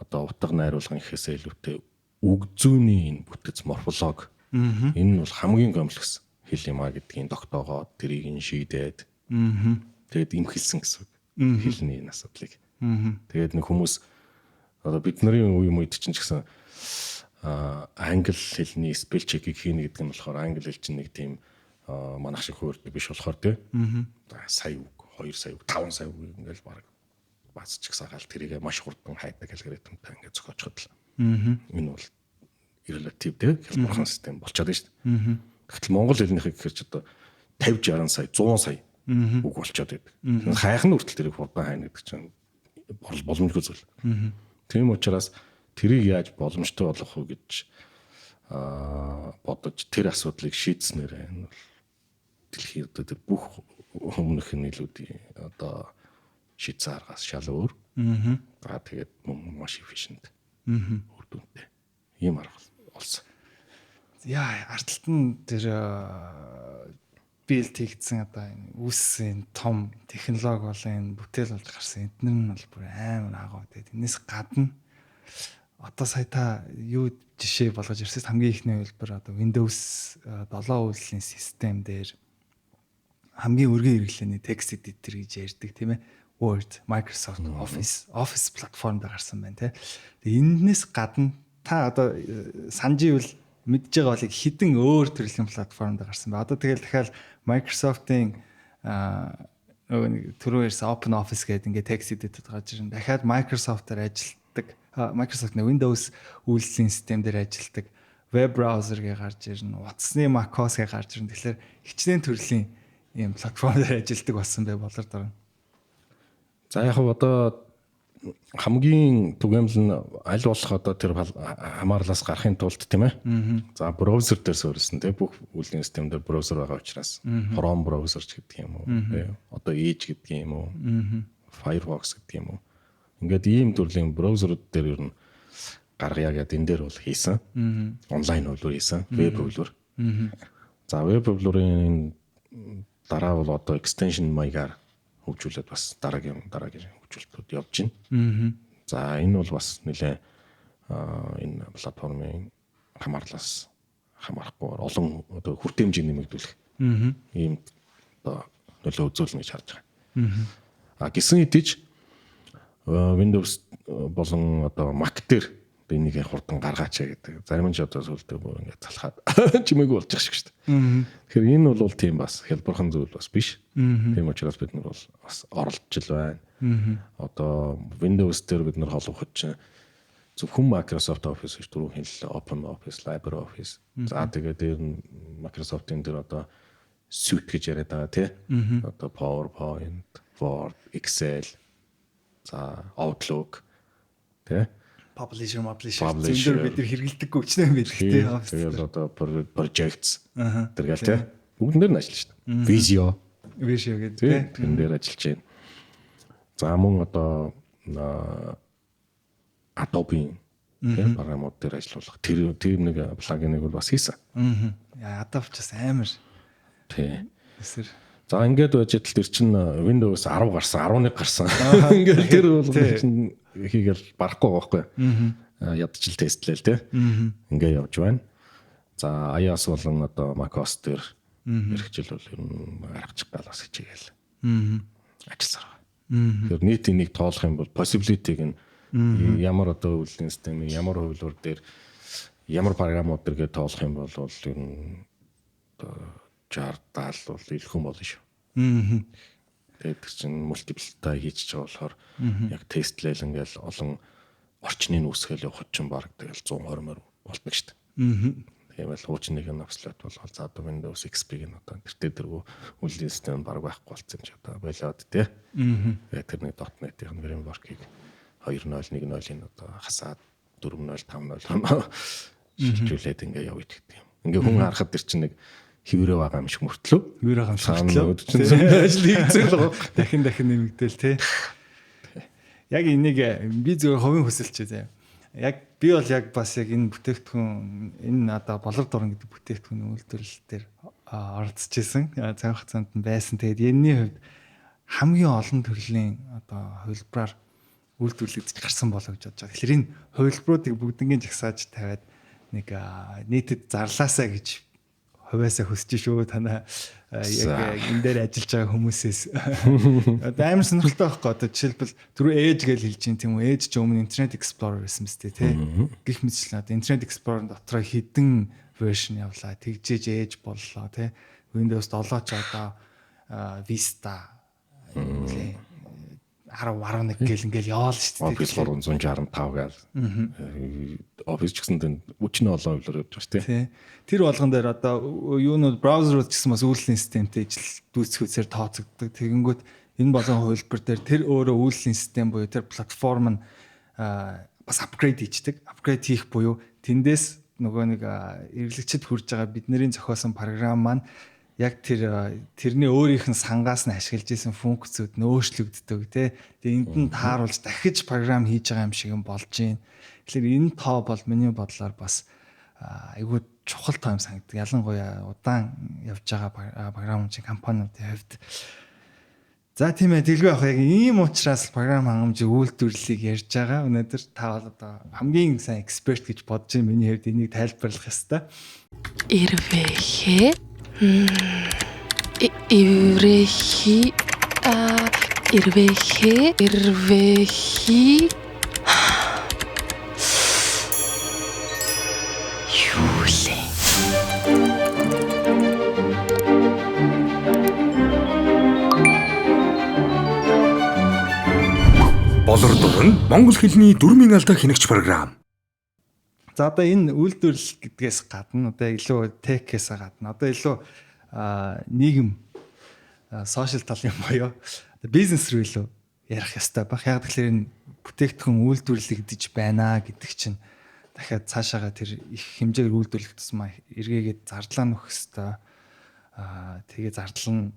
одоо утга найруулгын гэхээсээ илүүтэй үг зүйний энэ бүтэц морфологи. Энэ нь бол хамгийн комплекс хэл юм а гэдгийг тогтоогоод тэрийг нь шийдээд тэгээд имхэлсэн гэсэн үг. Хэлний энэ асуудлыг. Тэгээд нэг хүмүүс одоо бидний үе үед чинь ч гэсэн англи хэлний spell check-ийг хийнэ гэдэг нь болохоор англи хэл чинь нэг тийм манайх шиг хуурдаг биш болохоор тий. Сая үг, 2 сая үг, 5 сая үг ингээл баг бац ч гсагаал тэрийг маш хурдан хайдаг алгоритмтай ингээд зохиочиход л. Энэ бол релатив тий хялбархан систем болчиход байна шүү дээ. Гэтэл монгол хэлнийхийг гэхэр ч одоо 50 60 сая, 100 сая үг болчиход байдаг. Хайх нь хүртэл тэрийг хурдан хайна гэдэг чинь боломжгүй зүйл. Тийм учраас тэрийг яаж боломжтой болгох вэ гэж бодож тэр асуудлыг шийдснээр энэ бол дэлхийн одоо тэр бүх өмнөх нийлүүдийн одоо шийдсэн аргаас шал өөр. Аа тэгээд маш efficient. Үр дүнтэй. Ийм арга олсон. Яа, ард талд нь тэр build хийгдсэн одоо энэ үүссэн том технологи болон энэ бүтээл болж гарсан эднэр нь бол бүр амар агуу. Тэгээд энэс гадна одоо сая та юу жишээ болгож ирсэн хамгийн ихний хувилбар одоо Windows 7 үйлдлийн систем дээр хамгийн өргөн хэрэглээний text editor гэж ярьдаг тийм ээ. Word, Microsoft Office, Office платформ дээр гарсан байна тий. Тэгээ энэнээс гадна та одоо санаж ивэл мэдж байгаа бол хэдэн өөр төрлийн платформ дээр гарсан ба. Одоо тэгэл дахиад Microsoft-ын нөгөө нэг түрүү ярьсан Open Office гэдэг ингээд text editor гарч ирэн. Дахиад Microsoft-аар ажилладаг Microsoft нэг Windows үйлдлийн систем дээр ажилладаг веб браузер гээ гарч ирнэ. Утасны macOS гээ гарч ирнэ. Тэгэхээр хичнээн төрлийн ийм платформ дээр ажилладаг болсон бай болор дорно. За яг одоо хамгийн түгээмэл нь аль болох одоо тэр хамаарлаас гарахын тулд тийм ээ. За браузер дээр суурилсан тийм бүх үйлдлийн систем дээр браузер байгаа учраас Chrome браузер ч гэдэг юм уу тийм одоо Edge гэдэг юм уу Firefox гэдэг юм уу. Ингээд ийм төрлийн браузерууд дээр ер нь гаргая гэдэг энэ дээр бол хийсэн. Онлайн хувилбар хийсэн, веб хувилбар. За веб хувилбарын дараа бол одоо extension маягаар хөгжүүлээд бас дараагийн хөгжүүлэлтүүд явж байна. За энэ бол бас нэлээ энэ платформын хамаарлаас хамаарахгүй олон одоо хүртээмжийг нэмэгдүүлэх ийм одоо нөлөө үзүүлнэ гэж харж байгаа. А гисэн хэдий Windows болон одоо Mac дээр энийг хурдан гаргаач гэдэг. Зарим нь ч одоо сүлдээ бүр ингээд залхаад чимээгүй болж байгаа шиг шүү дээ. Тэгэхээр энэ бол тийм бас хялбархан зүйл бас биш. Тийм учраас бид нар бол бас оролдож л байна. Одоо Windows дээр бид нар холбоход чинь зөвхөн Microsoft Office гэж түрүү хэллээ. Open Office, LibreOffice. За тэгээд дээр нь Microsoft-ын дээр одоо suite гэж яриад байгаа тий. Одоо PowerPoint, Word, Excel, за Outlook тий. Publisher зөндөө бид нар хэрэглэдэггүй ч юм байл тий. Тэгээд одоо projects тэргээл тий. Бүгдэн дээр нь ажиллаж шээ. Visio гэдэг тий. Тэрэн дээр ажиллаж байна. За мөн одоо Adobe тийм програмууд дээр ажиллах. Тэр нэг плагиныг бол бас хийсэн. Adobe ч бас амар. Тий. За ингээд байж тал тэр чинь Windows 10 гарсан, 11 гарсан. Ингээд тэр бол чинь хийгээл барахгүй байгаа байхгүй. Ядчил тестлээл тий. Ингээ явж байна. За iOS болон одоо macOS дээр эрхжил бол ер нь гаргачих гал бас хичээгээл. Ажилласаар байгаа. Тэгэхээр нийт энийг тоолох юм бол possibility-г нь ямар одоо үйлдвэрлэлийн системийн ямар хувилбар дээр ямар програмууд дээр гэж тоолох юм бол ер нь одоо 60 70 бол илүү болно шүү. Тэгээд тэр чинь мультиплтай хийчихэж байгаа болохоор яг тестлээл ингээл олон орчныг үүсгээл явахад чинь баг тэгэл 120 мөр болдог шүү дээ. Тийм л хуучныг нь обслот болгоод за одоо Windows XP-г нь одоо тэртээ дэргүү үйлдвэрлэлийн систем баг байхгүй болсон юм чи одоо болоод тий. Тэгээд тэр нэг .NET-ийн framework-ыг 2.0 1.0-ын одоо хасаад 4.0 5.0 шилжүүлээд ингээ явъя гэдэг юм. Ингээ хүн харахад тэр чинь нэг хэврээ байгаа юм шиг мөртлөө. Хэврээ байгаа юм шиг мөртлөө. Ажил хийгдсэн л байгаа. Дахин нэмэгдээл тий. Яг энийг би зөвхөн хувийн хүсэлч заяа. Яг би бол яг бас яг энэ бүтээгдэхүүн энэ одоо болор дуран гэдэг бүтээгдэхүүний үйлдвэрлэл дээр оролцож исэн. Цаг хугацаанд нь байсан. Тэгээд энэний хувьд хамгийн олон төрлийн одоо хувилбараар үйлдвэрлэгдэж гарсан болоо гэж бодож байгаа. Тэгэхээр энэ хувилбаруудыг бүгднийг жагсааж тавиад нэг нийтэд зарлаасаа гэж хувиасаа хүсэж шүү танаа яг энэ дээр ажиллаж байгаа хүмүүсээс. Одоо амар сонирхолтой байхгүй. Одоо жишээлбэл түрүү Edge гэж хэлж чинь тийм үү? Edge ч өмнө Internet Explorer байсан мэт тий. Гэх мэтчлэн одоо Internet Explorer дотроо хэдэн version явлаа. Тэгжээж Edge боллоо тий. Windows 7 ч одоо Vista үлээ 10 11 гэл ингээл яваал шүү дээ. Office 365 гээл. Office ч гэсэн өчнө олон хувилбар явж байгаа шүү дээ. Тэр болгон дээр одоо юунууд браузерууд ч гэсэн бас үйлдвэрлэлийн системтэй ижил дүүцхүүцээр тооцогддог. Тэгэнгүүт энэ болгон хувилбар дээр тэр өөрөө үйлдвэрлэлийн систем буюу тэр платформ нь бас апгрейд хийждэг. Апгрейд хийх буюу тэндээс нөгөө нэг эргэлэгчд хүрж байгаа бидний зохиосон програм маань яг тэрний өөрийнх нь сангаас нь ашиглаж исэн функцүүд нь өөрчлөгддөг тий. Тэгээ энд нь тааруулж дахиж програм хийж байгаа юм шиг юм болж байна. Тэгэхээр энэ тоо бол миний бодлоор бас айгүй чухал тоо юм санагддаг. Ялангуяа удаан явж байгаа програм чинь компаниудын хувьд. За тийм ээ, дэлгүй яг ийм учраас програм хангамжийн үйлдвэрлэлийг ярьж байгаа. Өнөөдөр та бол одоо хамгийн сайн эксперт гэж бодож байна. Миний хувьд энийг тайлбарлах ёстой. Ирвэхэ Иврэхи ирвэхэ ирвэхи юулээ. Болор дуран монгол хэлний дөрмийн алдаа хянагч програм. За одоо энэ үйлдвэрлэл гэдгээс гадна одоо илүү текээс гадна одоо илүү нийгэм сошиал тал юм боёо бизнес рүү илүү ярих ёстой байх. Яг тэгэхээр энэ бүтээгдэхүүн үйлдвэрлэгдэж байна гэдэг чинь дахиад цаашаага тэр их хэмжээгээр үйлдвэрлэх тусмаа эргээгээд зардлаа нөхөх ёстой. Тэгээ зардал нь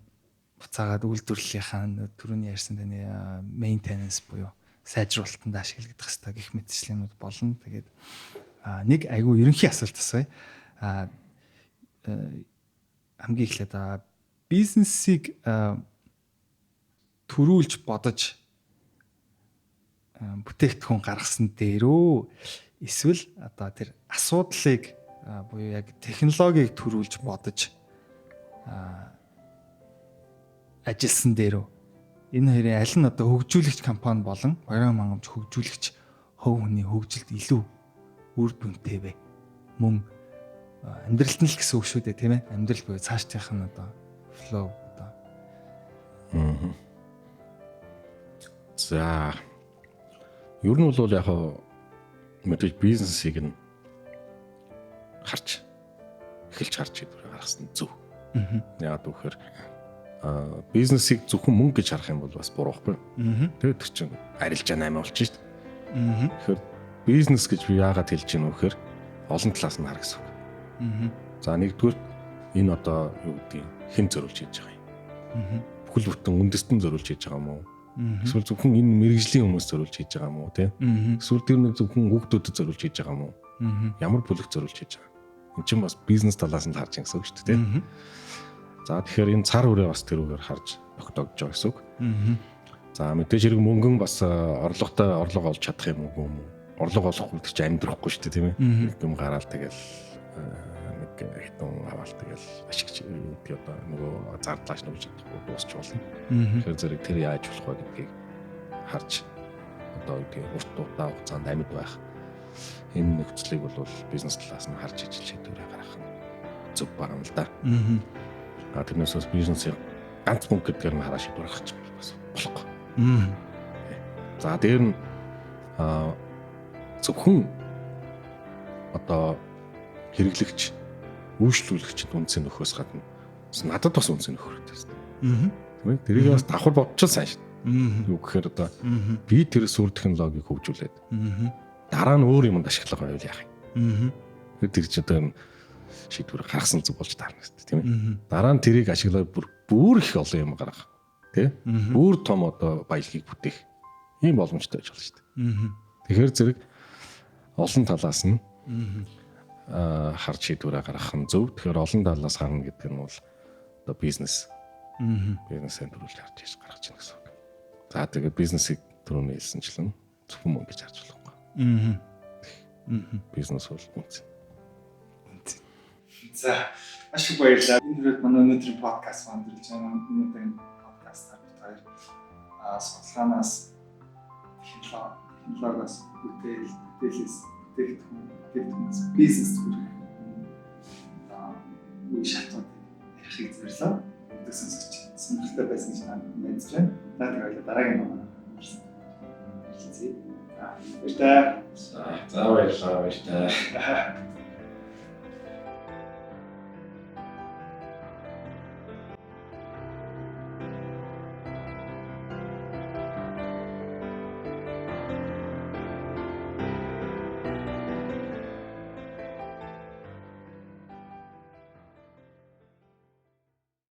буцаагаад үйлдвэрлэлийнхаа түрүүний ярьсан таны maintenance буюу сайжруулалтанд ашиглагдах хэрэгтэй гэх мэтчлэнүүд болно. Тэгээд нэг айгүй ерөнхий асуулт асууя. Хамгийн эхлээд бизнесийг төрүүлж бодож бүтээгдэхүүн гаргасан дээрөө эсвэл одоо тэр асуудлыг буюу яг технологиг төрүүлж бодож ажилласан дээрөө энэ хоёрын аль нь одоо хөгжүүлэгч компани болон програм хангамж хөгжүүлэгч хувь хүний хөгжилд илүү үр дүнтэй вэ? Мөн амьдралд нь л гэсэн үг шүү дээ, тийм ээ? Амьдрал буюу цаашдынх нь одоо flow одоо. За. Ер нь бол яг мэдээж бизнесийг нь харж эхэлж харж шийдвэр гаргасан зөв. Яагаад гэвэл бизнесийг зөвхөн мөнгө гэж харах юм бол бас буруу байхгүй. Тэгээд тэр чинь арилжаа 8 болчих шүү дээ. Тэгэхээр бизнес гэж би яагаад хэлж гинэ вэ гэхээр олон талаас нь хар гэсэн үг. За нэгдүгээр энэ одоо юу гэдгийг хэн зориулж хийж байгаа юм? Бүхэл бүтэн үндэстэн зориулж хийж байгаа юм уу? Эсвэл зөвхөн энэ мэрэгжлийн хүмүүс зориулж хийж байгаа юм уу, тэ? Эсвэл тэр нэг зөвхөн хүүхдүүдэд зориулж хийж байгаа юм уу? Ямар бүлэг зориулж хийж байгаа? Энд чинь бас бизнес талаас нь харж байгаа гэсэн үг шүү дээ, тэ? За тэгэхээр энэ цар хүрээ бас тэрүүгээр харж тогтоогдож байгаа гэсэн үг. За мэдээж хэрэг мөнгөн бас орлоготой орлого олж чадах юм уу юм уу? Орлого олохгүй тэр чинь амьдрахгүй шүү дээ, тийм ээ? Нэг юм гараал тэгэл нэг хитэн аваал тэгэл ашиг гэдэг одоо нөгөө зардлааш нүгж чадахгүй дуусч болно. Тэгэхээр зэрэг тэр яаж болох вэ гэдгийг харж одоо гэдгийг урт удаа хугацаанд амьд байх энэ нөхцөлийг бол бизнес талаас нь харж ижил шийдвэрээ гаргах нь зөв байгаа юм л да. А тэрнээс бас бизнесийг ганц мөнгө гэдгээр нь хараа шийдвэр гаргах чинь бас болохгүй. За дээр нь зөвхөн одоо хэрэглэгч үйлчлүүлэгчд үнцэн нөхөөс гадна бас надад бас үнцэн нөхөр хэрэгтэй байна. Тийм ээ. Тэрийг бас давхар бодчихол сайн шин. Юу гэхээр одоо би тэр сүр технологиг хөгжүүлээд дараа нь өөр юмд ашиглах байвал яах юм. Тэр чинь одоо шийдвэр гаргасан зүг болж таарна гэсэн тийм ээ. Дараа нь тэрийг ашиглаад бүр их олон юм гаргах. Тэ? Бүр том одоо баялагийг бүтээх ийм боломжтой байж болно шүү дээ. Тэгэхээр зэрэг олон талаас нь харж шийдвэрээ гаргах нь зөв. Тэгэхээр олон талаас харна гэдэг нь бол одоо бизнес. Бизнесээ төрүүлж харж хийж гаргаж ийн гэсэн үг. За тэгээд бизнесийг түрүүний хэлсэнчлэн зөвхөн мөнгө гэж харж болохгүй. Бизнес бол үнц. За маш их баярлалаа. Энэ хүрээд манай өнөөдрийн подкаст өндөрлөж байна. Өнөөдрийн подкастаар бид хоёр судалгаанаас технологиос бүтээлээс бүтээгдэхүүнээс бизнес хүрэх үе шатууд ярихыг зорилоо. Өндөг сонсогч сонирхолтой байсан гэж найдаж байна. За тэгээд дараагийн дугаараар уулзъя. За баярлалаа. За баярлалаа. Баярлалаа.